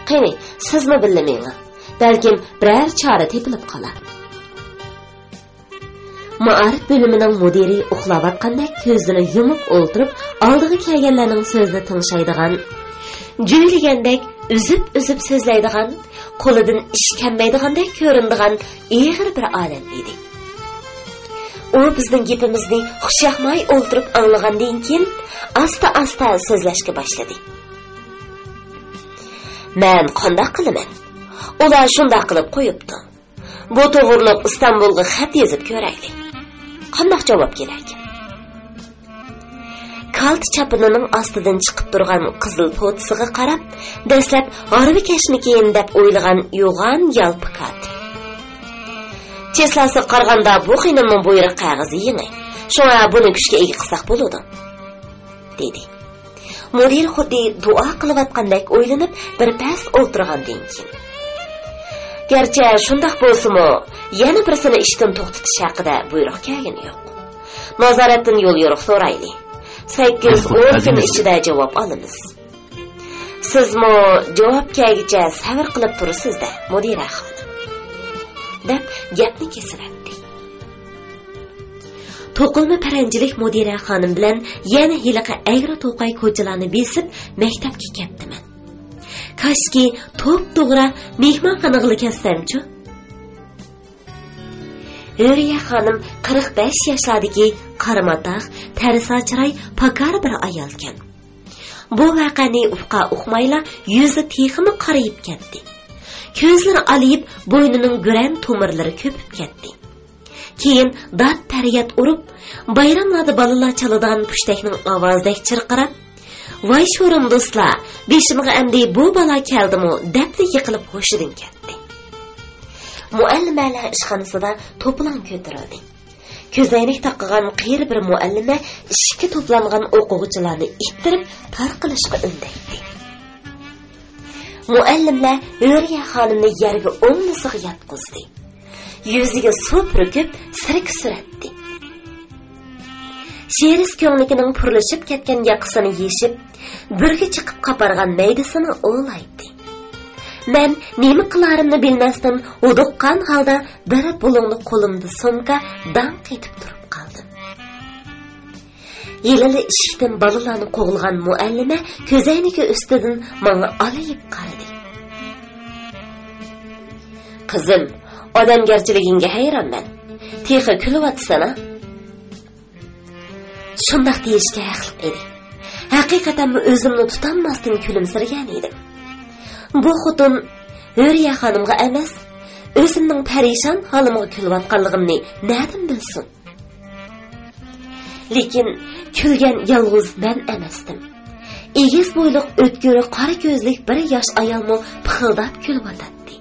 قېنى، سىزمۇ بىللە مېڭىڭ. بەلكىم بىرەر چارە تېپىلىپ قالار.» مائارىپ بۆلۈمىنىڭ مۇدىرى ئۇخلاۋاتقاندەك كۆزىنى يۇمۇپ ئولتۇرۇپ، ئالدىغا كەلگەنلەرنىڭ سۆزىنى تىڭشايدىغان، جۆيلىگەندەك ئۈزۈپ-ئۈزۈپ سۆزلەيدىغان، قولىدىن ئىش كەلمەيدىغاندەك كۆرۈنىدىغان ئېغىر بىر ئادەم ئىدى. ئۇ بىزنىڭ گېپىمىزنى خۇشياقماي ئولتۇرۇپ ئاڭلىغاندىن كېيىن، ئاستا-ئاستا سۆزلەشكە باشلىدى. «مەن قانداق قىلىمەن؟ ئۇلار شۇنداق قىلىپ قويۇپتۇ. بۇ توغرۇلۇق ئىستانبۇلغا خەت يېزىپ كۆرەيلى. قانداق جاۋاب كېلەركىن؟» كالتا چاپىنىنىڭ ئاستىدىن چىقىپ تۇرغان قىزىل پوتىسىغا قاراپ، دەسلەپ ھارۋىكەشمىكىن دەپ ئويلىغان يوغان يالپا كاتىپ، «چىسلاسىغا قارىغاندا بۇ خېنىمنىڭ بۇيرۇق قەغىزى يېڭى. شۇڭا بۇنى كۈچكە ئىگە قىلساق بولىدۇ.» دېدى. مۇدىر خۇددى دۇئا قىلىۋاتقاندەك ئويلىنىپ، بىر پەس ئولتۇرغاندىن كېيىن، «گەرچە شۇنداق بولسىمۇ، يەنە بىرسىنى ئىشتىن توختىتىش ھەققىدە بۇيرۇق كەلگىنى يوق. نازارەتتىن يول يورۇق سورايلى. سەككىز، ئون كۈن ئىچىدە جاۋاب ئالىمىز. سىزمۇ جاۋاب كەلگۈچە سەۋر قىلىپ تۇرىسىز-دە، مۇدىرە خانىم.» دەپ گەپنى كېسىۋەتتى. توقۇلما پەرەنجىلىك مۇدىرە خانىم بىلەن يەنە ھېلىقى ئەگرى-توقاي كوچىلارنى بېسىپ مەكتەپكە كەپتىمەن. كاشكى توپتوغرا مېھمانخانىغىلا كەتسەمچۇ؟ ھۆرىيە خانىم قىرىق بەش ياشلاردىكى قارىماتاق، تەرسا چىراي، پاكارە بىر ئايالكەن. بۇ ۋەقەنى ئۇقا ئۇقمايلا يۈزى تېخىمۇ قارىيىپ كەتتى. كۆزلىرى ئالىيىپ، بوينىنىڭ گۈرەن تومۇرلىرى كۆپۈپ كەتتى. كېيىن داد-پەرياد ئۇرۇپ، بايراملاردا بالىلار چالىدىغان پۇشتەكنىڭ ئاۋازىدەك چىرقىراپ، «ۋاي شورۇم دوستلار، بېشىمغا ئەمدى بۇ بالا كەلدىمۇ؟» دەپلا يىقىلىپ ھوشىدىن كەتتى. مۇئەللىمەلەر ئىشخانىسىدا توپىلاڭ كۆتۈرۈلدى. كۆزەينەك تاقىغان قېرى بىر مۇئەللىمە ئىشىككە توپلانغان ئوقۇغۇچىلارنى ئىتتىرىپ تارقىلىشقا ئۈندەيتتى. مۇئەللىملەر ھۆرىيە خانىمنى يەرگە ئوڭدىسىغا ياتقۇزدى. يۈزىگە سۇ پۈركۈپ سىركە سۈرەتتى. شېرىس كۆڭلىكىنىڭ پۇرلىشىپ كەتكەن ياقىسىنى يېشىپ، بۈرگە چىقىپ قاپارغان مەيدىسىنى ئوۋلايتتى. مەن نېمە قىلارىمنى بىلمەستىن ھودۇققان ھالدا بىر بۇلۇڭلۇق قولۇمدا سومكا داڭ قېتىپ تۇرۇپ قالدىم. ھېلىلا ئىشىكتىن بالىلارنى قوغلىغان مۇئەللىمە كۆزەينىكى ئۈستىدىن ماڭا ئالىيىپ قارىدى. «قىزىم، ئادەمگەرچىلىكىڭگە ھەيرانمەن. تېخى كۈلۈۋاتىسەن-ھە؟» شۇنداق دېيىشكە ھەقلىق ئىدى. ھەقىقەتەنمۇ ئۆزۈمنى تۇتالماستىن كۈلۈمسىرىگەن ئىدىم. بۇ خوتۇن ھۆرىيە خانىمغا ئەمەس، ئۆزۈمنىڭ پەرىشان ھالىمغا كۈلۈۋاتقانلىقىمنى نەدىن بىلسۇن؟ لېكىن كۈلگەن يالغۇز مەن ئەمەستىم. ئېگىز بويلۇق، ئۆتكۈر قارا كۆزلۈك بىر ياش ئايالمۇ پىخىلداپ كۈلۈۋاتاتتى.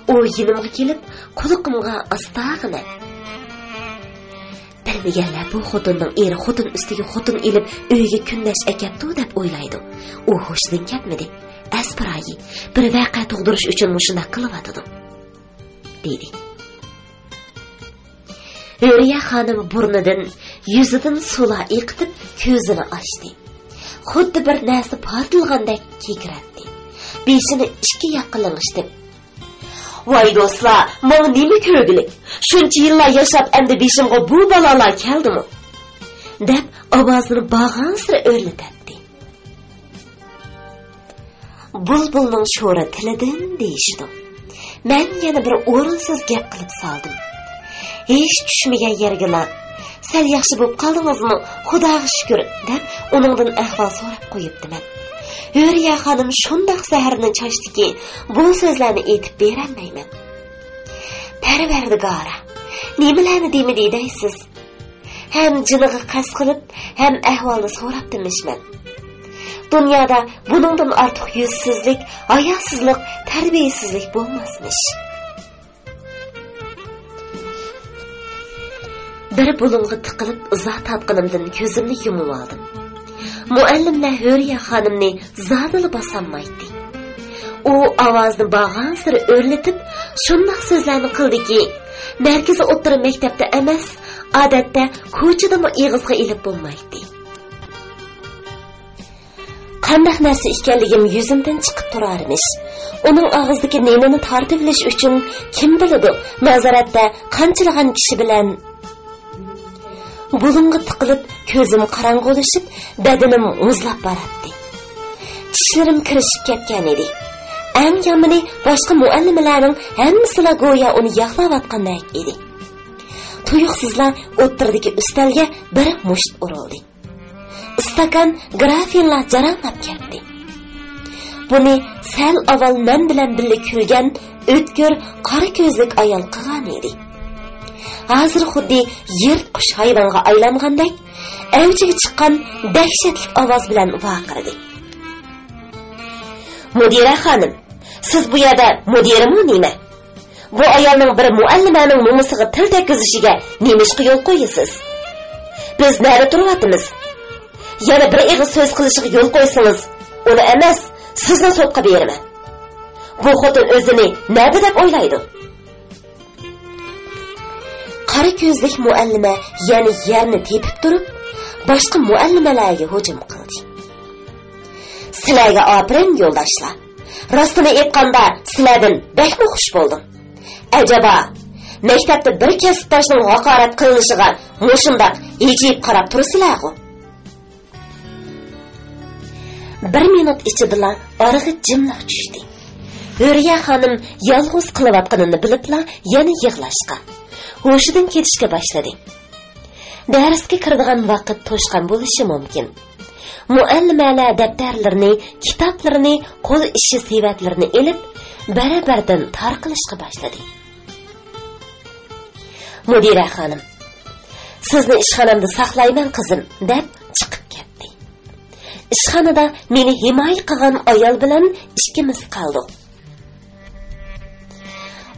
ئۇ يېنىمغا كېلىپ، قۇلىقىمغا ئاستاغىنا: «بىلمىگەنلەر بۇ خوتۇننىڭ ئېرى خوتۇن ئۈستىگە خوتۇن ئېلىپ، ئۆيىگە كۈندەش ئەكەپتۇ دەپ ئويلايدۇ. ئۇ ھوشىدىن كەتمىدى. ئەسپىرايى، بىر ۋەقە تۇغدۇرۇش ئۈچۈن مۇشۇنداق قىلىۋاتىدۇ» دېدى. ھۆرىيە خانىم بۇرنىدىن، يۈزىدىن سۇلار ئېقىتىپ، كۆزىنى ئاچتى. خۇددى بىر نەرسە پارتلىغاندەك كېكىرەتتى. بېشىنى ئىككى ياققا لىڭشىتىپ: «ۋاي دوستلار، ماڭا نېمە كۆرگۈلۈك؟ شۇنچە يىللار ياشاپ، ئەمدى بېشىمغا بۇ بالالار كەلدىمۇ؟» دەپ، ئاۋازىنى بارغانسېرى ئۆرلىتەتتى. بۇلبۇلنىڭ شورى تىلىدىن دېيىشىدۇ. مەن يەنە بىر ئورۇنسىز گەپ قىلىپ سالدىم. ھېچ چۈشمىگەن يەرگىلا، «سەل ياخشى بولۇپ قالدىڭىزمۇ؟ خۇداغا شۈكۈر» دەپ، ئۇنىڭدىن ئەھۋال سوراپ قويۇپتىمەن. ھۆرىيە خانىم شۇنداق زەھەرنى چاچتىكى، بۇ سۆزلەرنى ئېيتىپ بېرەلمەيمەن. پەرۋەردىگارا، نېمىلەرنى دېمىدى دەيسىز؟ ھەم جېنىغا قەست قىلىپ، ھەم ئەھۋالنى سوراپتىمىش مەن. دۇنيادا بۇنىڭدىن ئارتۇق يۈزسىزلىك، ھاياسىزلىق، تەربىيەسىزلىك بولماسمىش. بىر بۇلۇڭغا تىقىلىپ ئۇزاق تارتقىنىمدىن كۆزۈمنى يۇمۇۋالدىم. مۇئەللىملەر ھۆرىيە خانىمنى زادىلا باسالمايتتى. ئۇ ئاۋازىنى بارغانسېرى ئۆرلىتىپ، شۇنداق سۆزلەرنى قىلدىكى، مەركىزىي ئوتتۇرا مەكتەپتە ئەمەس، ئادەتتە كوچىدىمۇ ئېغىزغا ئېلىپ بولمايتتى. قانداق نەرسە ئىكەنلىكىم يۈزۈمدىن چىقىپ تۇرارمىش. ئۇنىڭ ئاغزىدىكى نېنىنى تارتىۋېلىش ئۈچۈن، كىم بىلىدۇ، نازارەتتە قانچىلىغان كىشى بىلەن. بۇلۇڭغا تىقىلىپ، كۆزۈم قاراڭغۇلىشىپ، بەدىنىم مۇزلاپ باراتتى. چىشلىرىم كىرىشىپ كەتكەن ئىدى. ئەڭ يامىنى، باشقا مۇئەللىمىلەرنىڭ ھەممىسىلا گويا ئۇنى ياقلاۋاتقاندەك ئىدى. تۇيۇقسىزلا ئوتتۇرىدىكى ئۈستەلگە بىر مۇشت ئۇرۇلدى. ئىستاكان، گىرافىنلار جاراڭلاپ كەتتى. بۇنى سەل ئاۋۋال مەن بىلەن بىللە كۈلگەن ئۆتكۈر قارا كۆزلۈك ئايال قىلغان ئىدى. ھازىر خۇددى يىرتقۇچ ھايۋانغا ئايلانغاندەك، ئەۋجىگە چىققان دەھشەتلىك ئاۋاز بىلەن ۋارقىرىدى: «مۇدىرە خانىم، سىز بۇ يەردە مۇدىرمۇ نېمە؟ بۇ ئايالنىڭ بىر مۇئەللىمەنىڭ نومۇسىغا تىل تەگكۈزۈشىگە نېمىشقا يول قويىسىز؟ بىز نەدە تۇرۇۋاتىمىز؟ يەنە بىر ئېغىز سۆز قىلىشىغا يول قويسىڭىز، ئۇنى ئەمەس، سىزنى سوتقا بېرىمەن. بۇ خوتۇن ئۆزىنى نەدە دەپ ئويلايدۇ؟» قارا كۆزلۈك مۇئەللىمە يەنە يەرنى تېپىپ تۇرۇپ، باشقا مۇئەللىمەلەرگە ھۇجۇم قىلدى. سىلەرگە ئاپىرىن، يولداشلار. راستىنى ئېيتقاندا، سىلەردىن بەكمۇ خۇش بولدۇم. ئەجەبا، مەكتەپتە بىر كەسىپداشنىڭ ھاقارەت قىلىنىشىغا مۇشۇنداق ھىجىيىپ قاراپ تۇرىسىلەرغۇ؟ بىر مىنۇت ئىچىدىلا ئارىغا جىملىق چۈشتى. ھۆرىيە خانىم يالغۇز قېلىۋاتقىنىنى بىلىپلا يەنە يىغلاشقا، ھوشىدىن كېتىشكە باشلىدى. دەرسكە كىرىدىغان ۋاقىت توشقان بولۇشى مۇمكىن. مۇئەللىمەلەر دەپتەرلىرىنى، كىتابلىرىنى، قول ئىشى سېۋەتلىرىنى ئېلىپ، بەرەبەردىن تارقىلىشقا باشلىدى. مۇدىرە خانىم، «سىزنى ئىشخانامدا ساقلايمەن، قىزىم» دەپ چىقىپ كەتتى. ئىشخانىدا مېنى ھىمايە قىلغان ئايال بىلەن ئىككىمىز قالدۇق.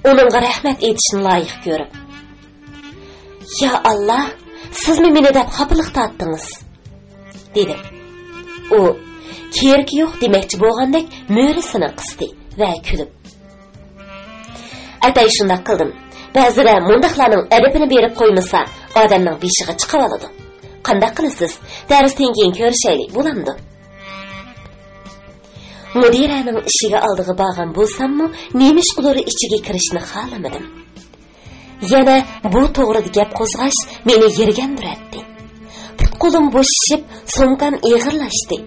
ئۇنىڭغا رەھمەت ئېيتىشنى لايىق كۆرۈپ، «يا ئاللا، سىزمۇ مېنى دەپ خاپىلىق تارتتىڭىز؟» دېدىم. ئۇ كېرىكى يوق دېمەكچى بولغاندەك مۈرىسىنى قىستى ۋە كۈلۈپ، «ئەتەي شۇنداق قىلدىم. بەزىدە مۇنداقلارنىڭ ئەدىپىنى بېرىپ قويمىسا، ئادەمنىڭ بېشىغا چىقىۋالىدۇ. قانداق قىلىسىز؟ دەرستىن كېيىن كۆرۈشەيلى، بولامدۇ؟» مۇدىرەنىڭ ئىشىكى ئالدىغا بارغان بولساممۇ، نېمىشقىدۇر ئىچىگە كىرىشنى خالىمىدىم. يەنە بۇ توغرىدا گەپ قوزغاش مېنى يىرگەندۈرەتتى. پۇت-قولۇم بوشىشىپ، سومكام ئېغىرلاشتى.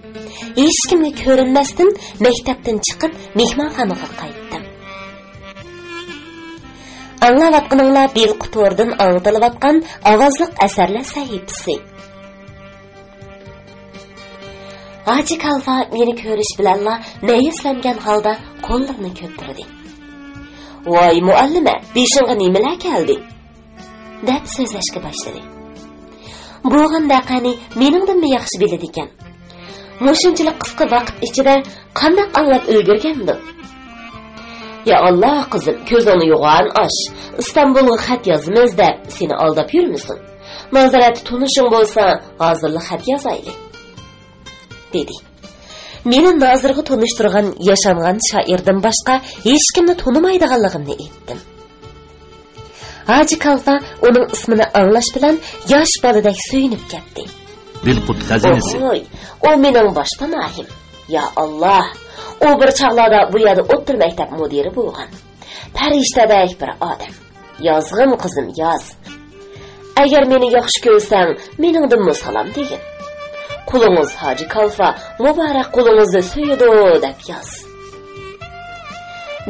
ھېچكىمگە كۆرۈنمەستىن مەكتەپتىن چىقىپ، مېھمانخانىغا قايتتىم. ئاڭلاۋاتقىنىڭلار بىلقۇ توردىن ئاڭلىتىلىۋاتقان ئاۋازلىق ئەسەرلەر سەھىپىسى. ھاجى كالفا مېنى كۆرۈش بىلەنلا مەيۈسلەنگەن ھالدا قوللىرىنى كۆتۈردى. «ۋاي مۇئەللىمە، بېشىڭغا نېمىلەر كەلدى؟» دەپ سۆزلەشكە باشلىدى. بولغان ۋەقەنى مېنىڭدىنمۇ ياخشى بىلىدىكەن. مۇشۇنچىلىك قىسقا ۋاقىت ئىچىدە قانداق ئاڭلاپ ئۈلگۈرگەندۇ؟ «يا ئاللا، قىزىم، كۆزۈڭنى يوغان ئاچ. ئىستانبۇلغا خەت يازىمىز دەپ سېنى ئالداپ يۈرمىسۇن. نازارەتتە تونۇشۇڭ بولسا، ھازىرلا خەت يازايلى» دېدى. مېنى نازىرغا تونۇشتۇرغان ياشانغان شائىردىن باشقا ھېچكىمنى تونۇمايدىغانلىقىمنى ئېيتتىم. ھاجى كالفا ئۇنىڭ ئىسمىنى ئاڭلاش بىلەن ياش بالىدەك سۆيۈنۈپ كەتتى. بىلقۇت خەزىنىسى. «ئوي، ئۇ مېنىڭ باش پاناھىم. يا ئاللا، ئۇ بىر چاغلاردا بۇ يەردە ئوتتۇرا مەكتەپ مۇدىرى بولغان. پەرىشتەدەك بىر ئادەم. يازغىن، قىزىم، ياز. ئەگەر مېنى ياخشى كۆرسەڭ، مېنىڭدىنمۇ سالام دېگىن. قۇلىڭىز ھاجى كالفا مۇبارەك قولىڭىزنى سۆيىدۇ دەپ ياز.»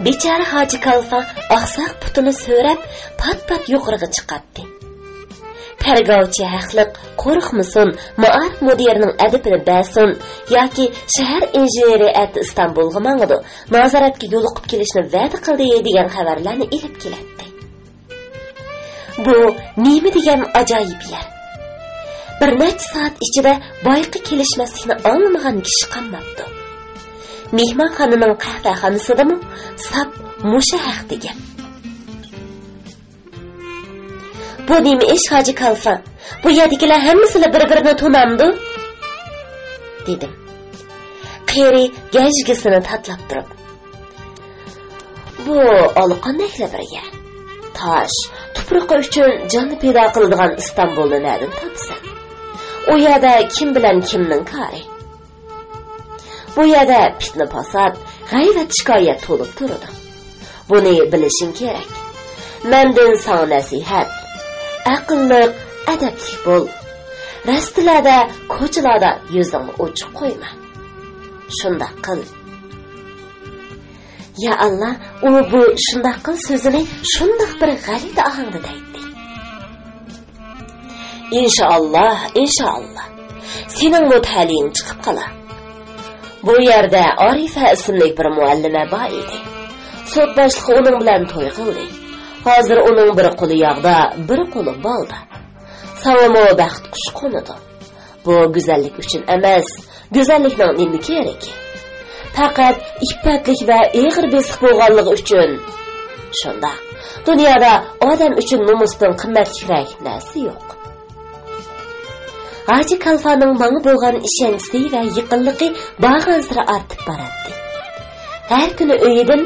بىچارە ھاجى كالفا ئاقساق پۇتىنى سۆرەپ، پات-پات يۇقىرىغا چىقاتتى. تەرگاۋچى ھەقلىق، قورقمىسۇن، مائارىپ مۇدىرىنىڭ ئەدىپىنى بەرسۇن ياكى شەھەر ئىنژېنېرى ئەتە ئىستانبۇلغا ماڭىدۇ، نازارەتكە يولۇقۇپ كېلىشنى ۋەدە قىلدى دېگەن خەۋەرلەرنى ئېلىپ كېلەتتى. بۇ نېمە دېگەن ئاجايىپ يەر! بىر نەچچە سائەت ئىچىدە بايىقى كېلىشمەسلىكنى ئاڭلىمىغان كىشى قالماپتۇ. مېھمانخانىنىڭ قەھۋەخانىسىدىمۇ ساپ مۇشۇ ھەقتە گەپ. «بۇ نېمە ئىش، ھاجى كالفا؟ بۇ يەردىكىلەر ھەممىسىلا بىر-بىرىنى تونامدۇ؟» دېدىم. قېرى گەجگىسىنى تاتىلاپ تۇرۇپ، «بۇ ئالىقاندەكلا بىر يەر. تاش، تۇپرىقى ئۈچۈن جاننى پىدا قىلىدىغان ئىستانبۇلنى نەدىن تاپىسەن؟ ئۇ يەردە كىم بىلەن كىمنىڭ كارى؟ بۇ يەردە پىتنە-پاسات، غەيۋەت-شىكايەت تولۇپ تۇرىدۇ. بۇنى بىلىشىڭ كېرەك. مەندىن ساڭا نەسىھەت. ئەقىللىق، ئەدەپلىك بول. رەستىلەردە، كوچىلاردا يۈزۈڭنى ئوچۇق قويما. شۇنداق قىل.» يا ئاللا، ئۇ بۇ «شۇنداق قىل» سۆزىنى شۇنداق بىر غەلىتە ئاھاڭدا دەيتتى. «ئىنشائاللا، ئىنشائاللا. سېنىڭمۇ تەلىيىڭ چىقىپ قالار. بۇ يەردە ئارىفە ئىسىملىك بىر مۇئەللىمە بار ئىدى. سوت باشلىقى ئۇنىڭ بىلەن توي قىلدى. ھازىر ئۇنىڭ بىر قولى ياغدا، بىر قولى بالدا. ساڭىمۇ بەخت قۇشى قونىدۇ. بۇ گۈزەللىك ئۈچۈن ئەمەس، گۈزەللىكنىڭ نېمە كېرىكى؟ پەقەت ئىپپەتلىك ۋە ئېغىر بېسىق بولغانلىقى ئۈچۈن. شۇنداق، دۇنيادا ئادەم ئۈچۈن نومۇستىن قىممەتلىكرەك نەرسە يوق.» ھاجى كالفانىڭ ماڭا بولغان ئىشەنچىسى ۋە يېقىنلىقى بارغانسېرى ئارتىپ باراتتى. ھەر كۈنى ئۆيىدىن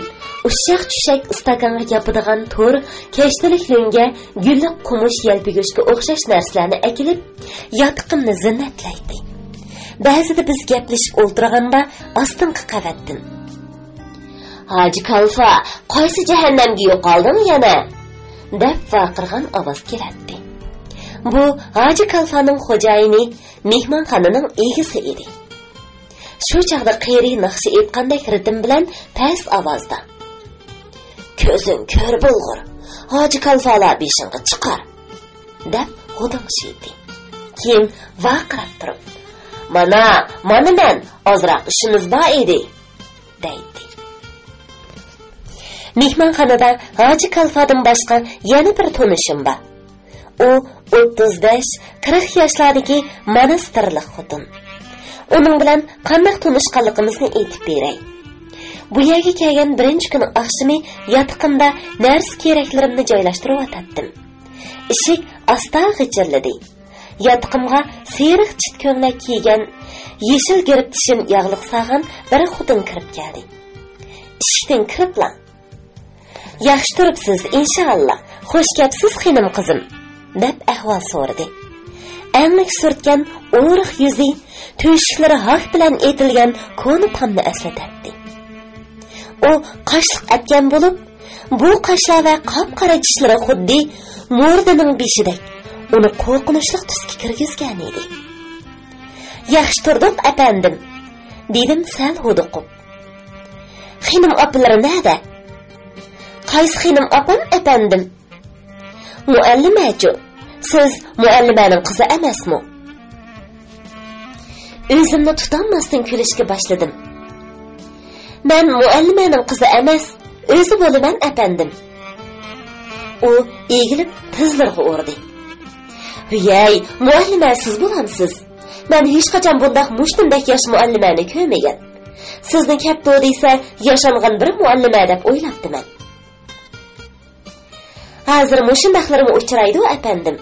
ئۇششاق-چۈششەك ئىستاكانغا ياپىدىغان تور، كەشتىلىك لۆڭگە، گۈللۈك قومۇش يەلپۈگۈچكە ئوخشاش نەرسىلەرنى ئەكېلىپ، ياتىقىمنى زىننەتلەيتتى. بەزىدە بىز گەپلىشىپ ئولتۇرغاندا ئاستىنقى قەۋەتتىن، «ھاجى كالفا، قايسى جەھەننەمگە يوقالدىڭ يەنە؟» دەپ ۋارقىرىغان ئاۋاز كېلەتتى. بۇ ھاجى كالفانىڭ خوجايىنى، مېھمانخانىنىڭ ئىگىسى ئىدى. شۇ چاغدا قېرى ناخشا ئېيتقاندەك رىتىم بىلەن پەس ئاۋازدا، «كۆزۈڭ كۆر بولغۇر، ھاجى كالفالار بېشىڭغا چىقار!» دەپ غودۇڭشىيتتى. كېيىن ۋارقىراپ تۇرۇپ، «مانا، مانا مەن، ئازراق ئىشىمىز بار ئىدى» دەيتتى. مېھمانخانىدا ھاجى كالفادىن باشقا يەنە بىر تونۇشۇم بار. ئۇ ئوتتۇز بەش، قىرىق ياشلاردىكى ماناستىرلىق خوتۇن. ئۇنىڭ بىلەن قانداق تونۇشقانلىقىمىزنى ئېيتىپ بېرەي. بۇ يەرگە كەلگەن بىرىنچى كۈنى ئاخشىمى ياتىقىمدا نەرسە-كېرەكلىرىمنى جايلاشتۇرۇۋاتاتتىم. ئىشىك ئاستا غىچىرلىدى. ياتىقىمغا سېرىق چىت كۆڭلەك كىيگەن، يېشىل گىرىپتىشىن ياغلىق سالغان بىر خوتۇن كىرىپ كەلدى. ئىشىكتىن كىرىپلا، «ياخشى تۇرۇپسىز، ئىنشائاللا، خوش كەپسىز، خېنىم قىزىم» دەپ ئەھۋال سورىدى. ئەڭلىك سۈرتكەن ئورۇق يۈزى تۆشۈكلىرى ھاك بىلەن ئېتىلگەن كونا تامنى ئەسلىتەتتى. ئۇ قاشلىق ئەتكەن بولۇپ، بۇ قاشلار ۋە قاپقارا چىشلىرى خۇددى مۇردىنىڭ بېشىدەك ئۇنى قورقۇنچلۇق تۈسكە كىرگۈزگەن ئىدى. «ياخشى تۇردۇق، ئەپەندىم»، دېدىم سەل ھودۇقۇپ. «خېنىم ئاپىلىرى نەدە؟» «قايسى خېنىم ئاپام، ئەپەندىم؟» «مۇئەللىمەچۇ؟ سىز مۇئەللىمەنىڭ قىزى ئەمەسمۇ؟» ئۆزۈمنى تۇتالماستىن كۈلۈشكە باشلىدىم. «مەن مۇئەللىمەنىڭ قىزى ئەمەس، ئۆزى بولىمەن، ئەپەندىم.» ئۇ ئېگىلىپ تىزلىرىغا ئۇردى. «ھۈيەي، مۇئەللىمە سىز بولامسىز؟ مەن ھېچقاچان بۇنداق مۇشتۇمدەك ياش مۇئەللىمەنى كۆرمىگەن. سىزنى كەپتۇ دېسە، ياشانغان بىر مۇئەللىمە دەپ ئويلاپتىمەن.» «ھازىر مۇشۇنداقلىرىمۇ ئۇچرايدۇ، ئەپەندىم.»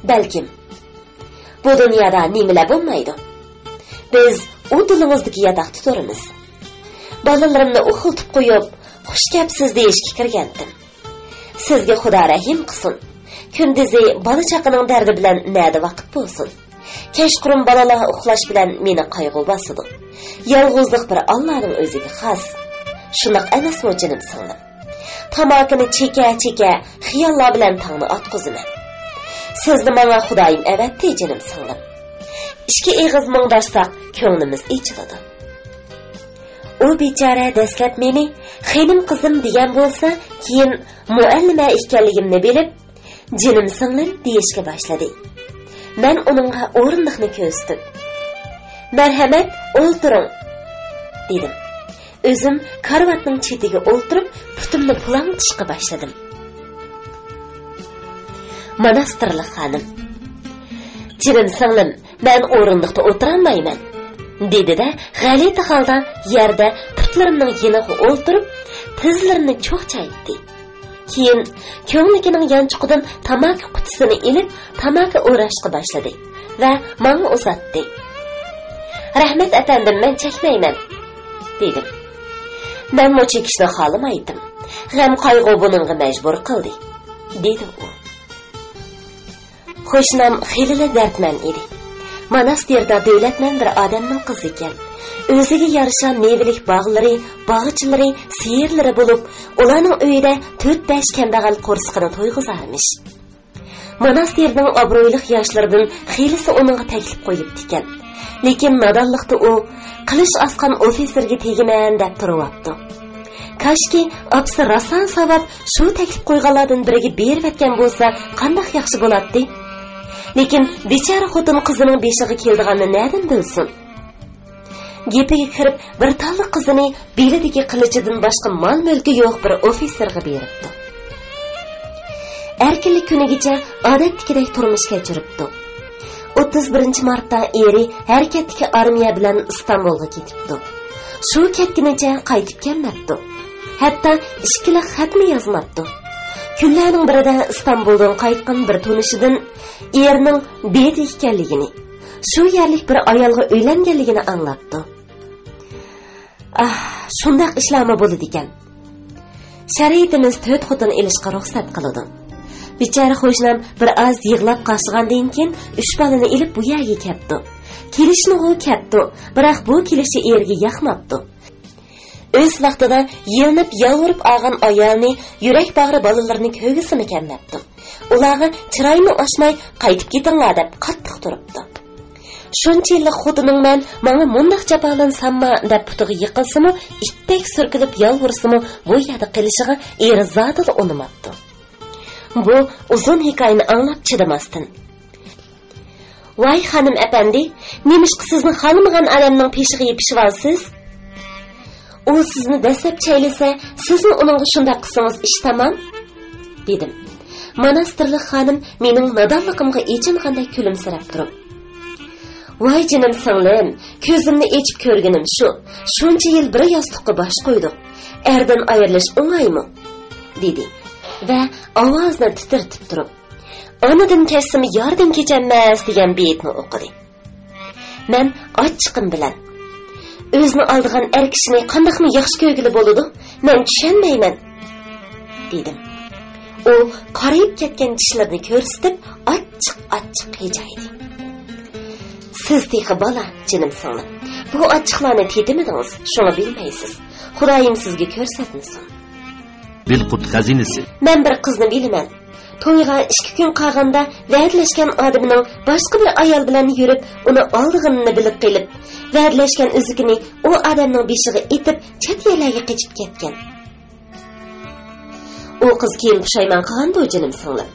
«بەلكىم. بۇ دۇنيادا نېمىلەر بولمايدۇ. بىز ئۇ دۇلىڭىزدىكى ياتاقتا تۇرىمىز. بالىلىرىمنى ئۇخلىتىپ قويۇپ، خوش كەپسىز دېيىشكە كىرگەنتىم. سىزگە خۇدا رەھىم قىلسۇن. كۈندۈزى بالا-چاقىنىڭ دەردى بىلەن نەدە ۋاقىت بولسۇن. كەچقۇرۇن بالىلار ئۇخلاش بىلەن مېنى قايغۇ باسىدۇ. يالغۇزلۇق بىر ئاللانىڭ ئۆزىگە خاس. شۇنداق ئەمەسمۇ، جېنىم سىڭلىم؟ تاماكىنى چېكە-چېكە خىياللار بىلەن تاڭنى ئاتقۇزىمەن. سىزنى ماڭا خۇدايىم ئەۋەتتى، جېنىم سىڭلىم. ئىككى ئېغىز مۇڭداشساق، كۆڭلىمىز ئېچىلىدۇ.» ئۇ بىچارە دەسلەپ مېنى خېنىم قىزىم دېگەن بولسا، كېيىن مۇئەللىمە ئىكەنلىكىمنى بىلىپ، «جېنىم سىڭلىم» دېيىشكە باشلىدى. مەن ئۇنىڭغا ئورۇندۇقنى كۆرسىتىپ، «مەرھەمەت، ئولتۇرۇڭ» دېدىم. ئۆزۈم كارىۋاتنىڭ چېتىگە ئولتۇرۇپ، پۇتۇمنى پۇلاڭلىتىشقا باشلىدىم. ماناستىرلىق خانىم، «جېنىم سىڭلىم، مەن ئورۇندۇقتا ئولتۇرالمايمەن» دېدى-دە، غەلىتە ھالدا يەردە پۇتلىرىمنىڭ يېنىغا ئولتۇرۇپ، تىزلىرىنى چوخ چايدى. كېيىن كۆڭلىكىنىڭ يانچۇقىدىن تاماكا قۇتىسىنى ئېلىپ، تاماكا ئوراشقا باشلىدى ۋە ماڭا ئۇزاتتى. «رەھمەت، ئەپەندىم، مەن چەكمەيمەن» دېدىم. «مەنمۇ چېكىشنى خالىمايتتىم. غەم-قايغۇ بۇنىڭغا مەجبۇر قىلدى» دېدى ئۇ. قوشنام خېلىلا دەردمەن ئىدى. ماناستىردا دۆلەتمەن بىر ئادەمنىڭ قىزى ئىكەن. ئۆزىگە يارىشا مېۋىلىك باغلىرى، باغچىلىرى، سېيىرلىرى بولۇپ، ئۇلارنىڭ ئۆيىدە تۆت-بەش كەمبەغەل قورسىقىنى تويغۇزارمىش. ماناستىرنىڭ ئابرۇيلۇق ياشلىرىدىن خېلىسى ئۇنىڭغا تەكلىپ قويۇپتىكەن. لېكىن نادانلىقتا ئۇ، قىلىچ ئاسقان ئوفىتسېرگە تېگىمەن دەپ تۇرۇۋاپتۇ. كاشكى ئاپىسى راسا ساۋاب شۇ تەكلىپ قويغانلاردىن بىرىگە بېرىۋەتكەن بولسا قانداق ياخشى بولاتتى. لېكىن بىچارە خوتۇن قىزىنىڭ بېشىغا كېلىدىغاننى نەدىن بىلسۇن؟ گېپىگە كىرىپ، بىر تاللا قىزىنى بېلىدىكى قىلىچىدىن باشقا مال-مۈلكى يوق بىر ئوفىتسېرغا بېرىپتۇ. ئەركىنلىك كۈنىگىچە ئادەتتىكىدەك تۇرمۇش كەچۈرۈپتۇ. ئوتتۇز بىرىنچى مارتتا ئېرى ھەرىكەتتىكى ئارمىيە بىلەن ئىستانبۇلغا كېتىپتۇ. شۇ كەتكىنىچە قايتىپ كەلمەپتۇ. ھەتتا ئىككىلا خەتمۇ يازماپتۇ. كۈنلەرنىڭ بىرىدە ئىستانبۇلدىن قايتقان بىر تونۇشىدىن ئېرىنىڭ بېدە ئىكەنلىكىنى، شۇ يەرلىك بىر ئايالغا ئۆيلەنگەنلىكىنى ئاڭلاپتۇ. ئاھ، شۇنداق ئىشلارمۇ بولىدىكەن. شەرىئىتىمىز تۆت خوتۇن ئېلىشقا رۇخسەت قىلىدۇ. بىچارە قوشنام بىر ئاز يىغلاپ قاقشىغاندىن كېيىن، ئۈچ بالىنى ئېلىپ بۇ يەرگە كەپتۇ. كېلىشنىغۇ كەپتۇ، بىراق بۇ كېلىشى ئېرىگە ياقماپتۇ. ئۆز ۋاقتىدا يېلىنىپ يالۋۇرۇپ ئالغان ئايالنى، يۈرەك باغرى بالىلىرىنى كۆرگۈسىمۇ كەلمەپتۇ. ئۇلارغا چىرايمۇ ئاچماي، «قايتىپ كېتىڭلار» دەپ قاتتىق تۇرۇپتۇ. شۇنچە يىللىق خوتۇنۇڭ مەن، ماڭا مۇنداق جاپالىنسامما دەپ پۇتىغا يىقىلسىمۇ، ئىتتەك سۈركىلىپ يالۋۇرسىمۇ، بۇ يەردە قېلىشىغا ئېرى زادىلا ئۇنىماپتۇ. بۇ ئۇزۇن ھېكايىنى ئاڭلاپ چىدىماستىن، «ۋاي خانىم ئەپەندى، نېمىشقا سىزنى خالىمىغان ئادەمنىڭ پېشىغا يېپىشىۋالىسىز؟ ئۇ سىزنى دەسسەپ چەيلىسە، سىزمۇ ئۇنىڭغا شۇنداق قىلسىڭىز ئىش تامام» دېدىم. ماناستىرلىق خانىم مېنىڭ نادانلىقىمغا ئېچىنغاندەك كۈلۈمسىرەپ تۇرۇپ، ۋاي جېنىم سىڭلىم، كۆزۈمنى ئېچىپ كۆرگىنىم شۇ، شۇنچە يىل بىر ياستۇققا باش قويدۇق. ئەردىن ئايرىلىش ئوڭايمۇ؟ دېدى ۋە ئاۋازىنى تىترىتىپ تۇرۇپ، ئانىدىن كەچسىمۇ ياردىن كېچەلمەس دېگەن بېيىتنى ئوقۇدى. مەن ئاچچىقىم بىلەن، ئۆزىنى ئالدىغان ئەر كىشىنى قانداقمۇ ياخشى كۆرگىلى بولىدۇ؟ مەن چۈشەنمەيمەن، دېدىم. ئۇ قارىيىپ كەتكەن چىشلىرىنى كۆرسىتىپ، ئاچچىق-ئاچچىق ھىجايدى. سىز تېخى بالا، جېنىم سىڭلىم. بۇ ئاچچىقلارنى تېتىمىدىڭىز، شۇڭا بىلمەيسىز. خۇدايىم سىزگە كۆرسەتمىسۇن. بىلقۇت خەزىنىسى. مەن بىر قىزنى بىلىمەن. تويغا ئىككى كۈن قالغاندا ۋەدىلەشكەن ئادىمىنىڭ باشقا بىر ئايال بىلەن يۈرۈپ، ئۇنى ئالدىغىنىنى بىلىپ قېلىپ، ۋەدىلەشكەن ئۈزۈكىنى ئۇ ئادەمنىڭ بېشىغا ئېتىپ، چەت يەرلەرگە قېچىپ كەتكەن. ئۇ قىز كېيىن پۇشايمان قىلغاندۇ، جېنىم سىڭلىم؟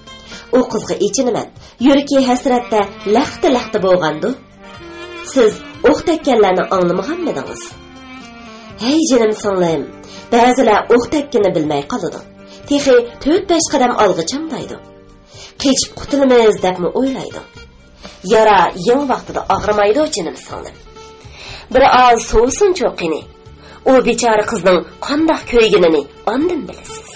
ئۇ قىزغا ئېچىنىمەن. يۈرىكى ھەسرەتتە لەختە-لەختە بولغاندۇ؟ سىز ئوق تەگكەنلەرنى ئاڭلىمىغانمىدىڭىز؟ ھەي جېنىم سىڭلىم، بەزىلەر ئوق تەگكىنى بىلمەي قالىدۇ. تېخى تۆت-بەش قەدەم ئالغا چامدايدۇ. قېچىپ قۇتۇلىمىز دەپمۇ ئويلايدۇ. يارا يېڭى ۋاقتىدا ئاغرىمايدۇ، جېنىم سىڭلىم. بىر ئاز سوۋۇسۇنچۇ قېنى. ئۇ بىچارە قىزنىڭ قانداق كۆيگىنىنى ئاندىن بىلىسىز.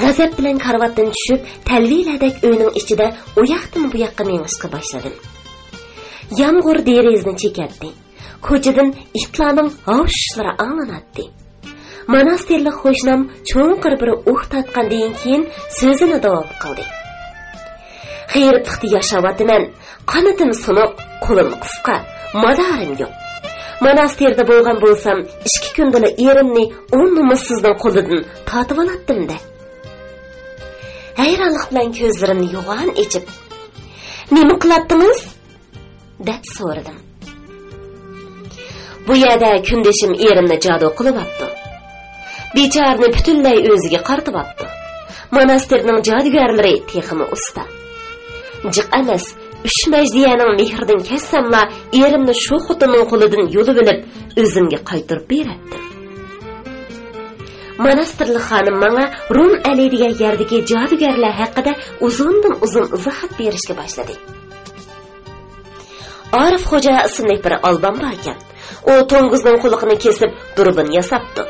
غەزەپ بىلەن كارىۋاتتىن چۈشۈپ، تەلۋىلەردەك ئۆينىڭ ئىچىدە ئۇ ياقتىن بۇ ياققا مېڭىشقا باشلىدىم. يامغۇر دېرىزىنى چېكەتتى. كوچىدىن ئىتلارنىڭ ھاۋشىشلىرى ئاڭلىناتتى. ماناستىرلىق قوشنام چوڭقۇر بىر ئۇھ تارتقاندىن كېيىن سۆزىنى داۋام قىلدى. غېرىبلىقتا ياشاۋاتىمەن. قانىتىم سۇنۇق، قولۇم قىسقا، مادارىم يوق. ماناستىردا بولغان بولسام، ئىككى كۈندىلا ئېرىمنى ئۇ نومۇسسىزنىڭ قولىدىن تارتىۋالاتتىم-دە. ھەيرانلىق بىلەن كۆزلىرىمنى يوغان ئېچىپ، «نېمە قىلاتتىڭىز؟» دەپ سورىدىم. بۇ يەردە كۈندىشىم ئېرىمنى جادۇ قىلىۋاپتۇ. بىچارىنى پۈتۈنلەي ئۆزىگە قارىتىۋاپتۇ. ماناستىرنىڭ جادۇگەرلىرى تېخىمۇ ئۇستا. جىق ئەمەس، ئۈچ مەجدىيەنىڭ مېھرىدىن كەچسەملا، ئېرىمنى شۇ خوتۇننىڭ قولىدىن يۇلۇۋېلىپ، ئۆزۈمگە قايتۇرۇپ بېرەتتىم. ماناستىرلىق خانىم ماڭا رۇم ئەلى دېگەن يەردىكى جادۇگەرلەر ھەققىدە ئۇزۇندىن ئۇزۇن ئىزاھات بېرىشكە باشلىدى. ئارىف خوجا ئىسىملىك بىر ئالۋان باركەن. ئۇ توڭگۇزنىڭ قۇلىقىنى كېسىپ، دۇربۇن ياساپتۇ.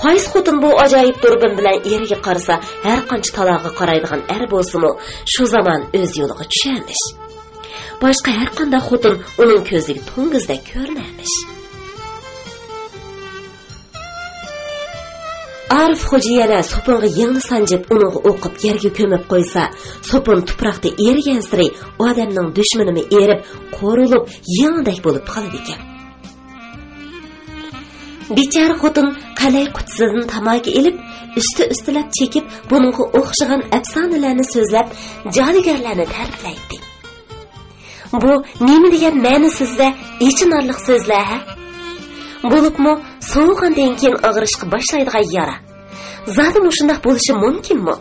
قايسى خوتۇن بۇ ئاجايىپ دۇربۇن بىلەن ئېرىگە قارىسا، ھەر قانچە تالاغا قارايدىغان ئەر بولسىمۇ، شۇ زامان ئۆز يولىغا چۈشەرمىش. باشقا ھەر قانداق خوتۇن ئۇنىڭ كۆزىگە توڭگۇزدەك كۆرۈنەرمىش. ئارىف خوجا يەنە سوپۇنغا يىڭنە سانجىپ، ئۇنىڭغا ئوقۇپ يەرگە كۆمۈپ قويسا، سوپۇن تۇپراقتا ئېرىگەنسېرى ئادەمنىڭ دۈشمىنىمۇ ئېرىپ، قورۇلۇپ، يىڭنىدەك بولۇپ قالىدىكەن. بىچارە خوتۇن قەلەي قۇتىسىدىن تاماكا ئېلىپ، ئۈستى-ئۈستىلەپ چېكىپ، بۇنىڭغا ئوخشىغان ئەپسانىلەرنى سۆزلەپ، جادۇگەرلەرنى تەرىپلەيتتى. بۇ نېمە دېگەن مەنىسىز ۋە ئېچىنارلىق سۆزلەر، ھە؟ بولۇپمۇ سوۋۇغاندىن كېيىن ئاغرىشقا باشلايدىغان يارا. زادى مۇشۇنداق بولۇشى مۇمكىنمۇ؟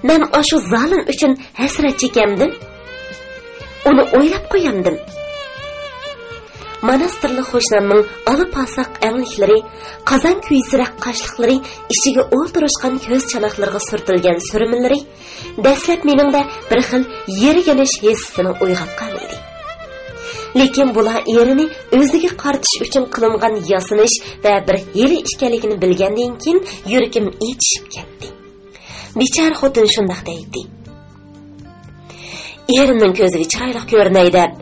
مەن ئاشۇ زالىم ئۈچۈن ھەسرەت چېكەمدىم؟ ئۇنى ئويلاپ قويامدىم؟ ماناستىرلىق قوشنامنىڭ ئالا پاساق ئەڭلىكلىرى، قازان كۈيىسىدەك قاشلىقلىرى، ئىچىگە ئولتۇرۇشقان كۆز چاناقلىرىغا سۈرتۈلگەن سۈرمىلىرى، دەسلەپ مېنىڭدە بىر خىل يىرگىنىش ھېسسىنى ئويغاتقان ئىدى. لېكىن بۇلار ئېرىنى ئۆزىگە قارىتىش ئۈچۈن قىلىنغان ياسىنىش ۋە بىر ھىيلە ئىكەنلىكىنى بىلگەندىن كېيىن يۈرىكىم ئېچىشىپ كەتتى. بىچارە خوتۇن شۇنداق دەيتتى. ئېرىمنىڭ كۆزىگە چىرايلىق كۆرۈنەي دەپ،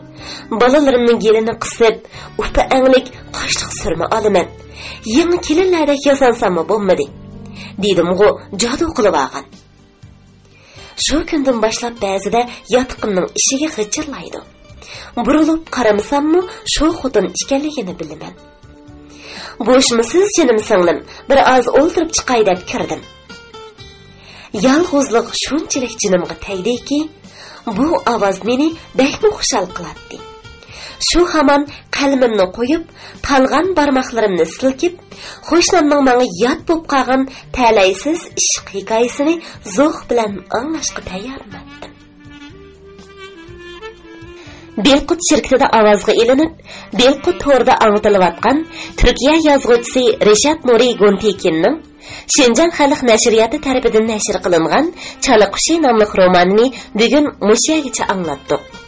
بالىلىرىمنىڭ گېلىنى قىسىپ، ئۇپا ئەڭلىك قاشلىق سۈرمە ئالىمەن. يېڭى كېلىنلەردەك ياسانساممۇ بولمىدى، دېدىمغۇ، جادۇ قىلىۋالغان. شۇ كۈندىن باشلاپ بەزىدە ياتىقىمنىڭ ئىشىكى غىچىرلايدۇ. بۇرۇلۇپ قارىمىساممۇ شۇ خوتۇن ئىكەنلىكىنى بىلىمەن. بوشمۇسىز جېنىم سىڭلىم، بىر ئاز ئولتۇرۇپ چىقاي دەپ كىردىم. يالغۇزلۇق شۇنچىلىك جېنىمغا تەگدىكى، بۇ ئاۋاز مېنى بەكمۇ خۇشال قىلاتتى. شۇ ھامان قەلىمىمنى قويۇپ، تالغان بارماقلىرىمنى سىلكىپ، قوشنامنىڭ ماڭا يات بولۇپ قالغان تەلەيسىز ئىشق ھېكايىسىنى زوق بىلەن ئاڭلاشقا تەييارلىناتتىم. بىلقۇت شىركىتىدە ئاۋازغا ئېلىنىپ، بىلقۇت تورىدا ئاڭلىتىلىۋاتقان تۈركىيە يازغۇچىسى رىشات نۇرى گۇنتېكىننىڭ شىنجاڭ خەلق نەشرىياتى تەرىپىدىن نەشر قىلىنغان چالا قۇشى ناملىق رومانىنى بۈگۈن مۇشۇ يەرگىچە ئاڭلاتتۇق.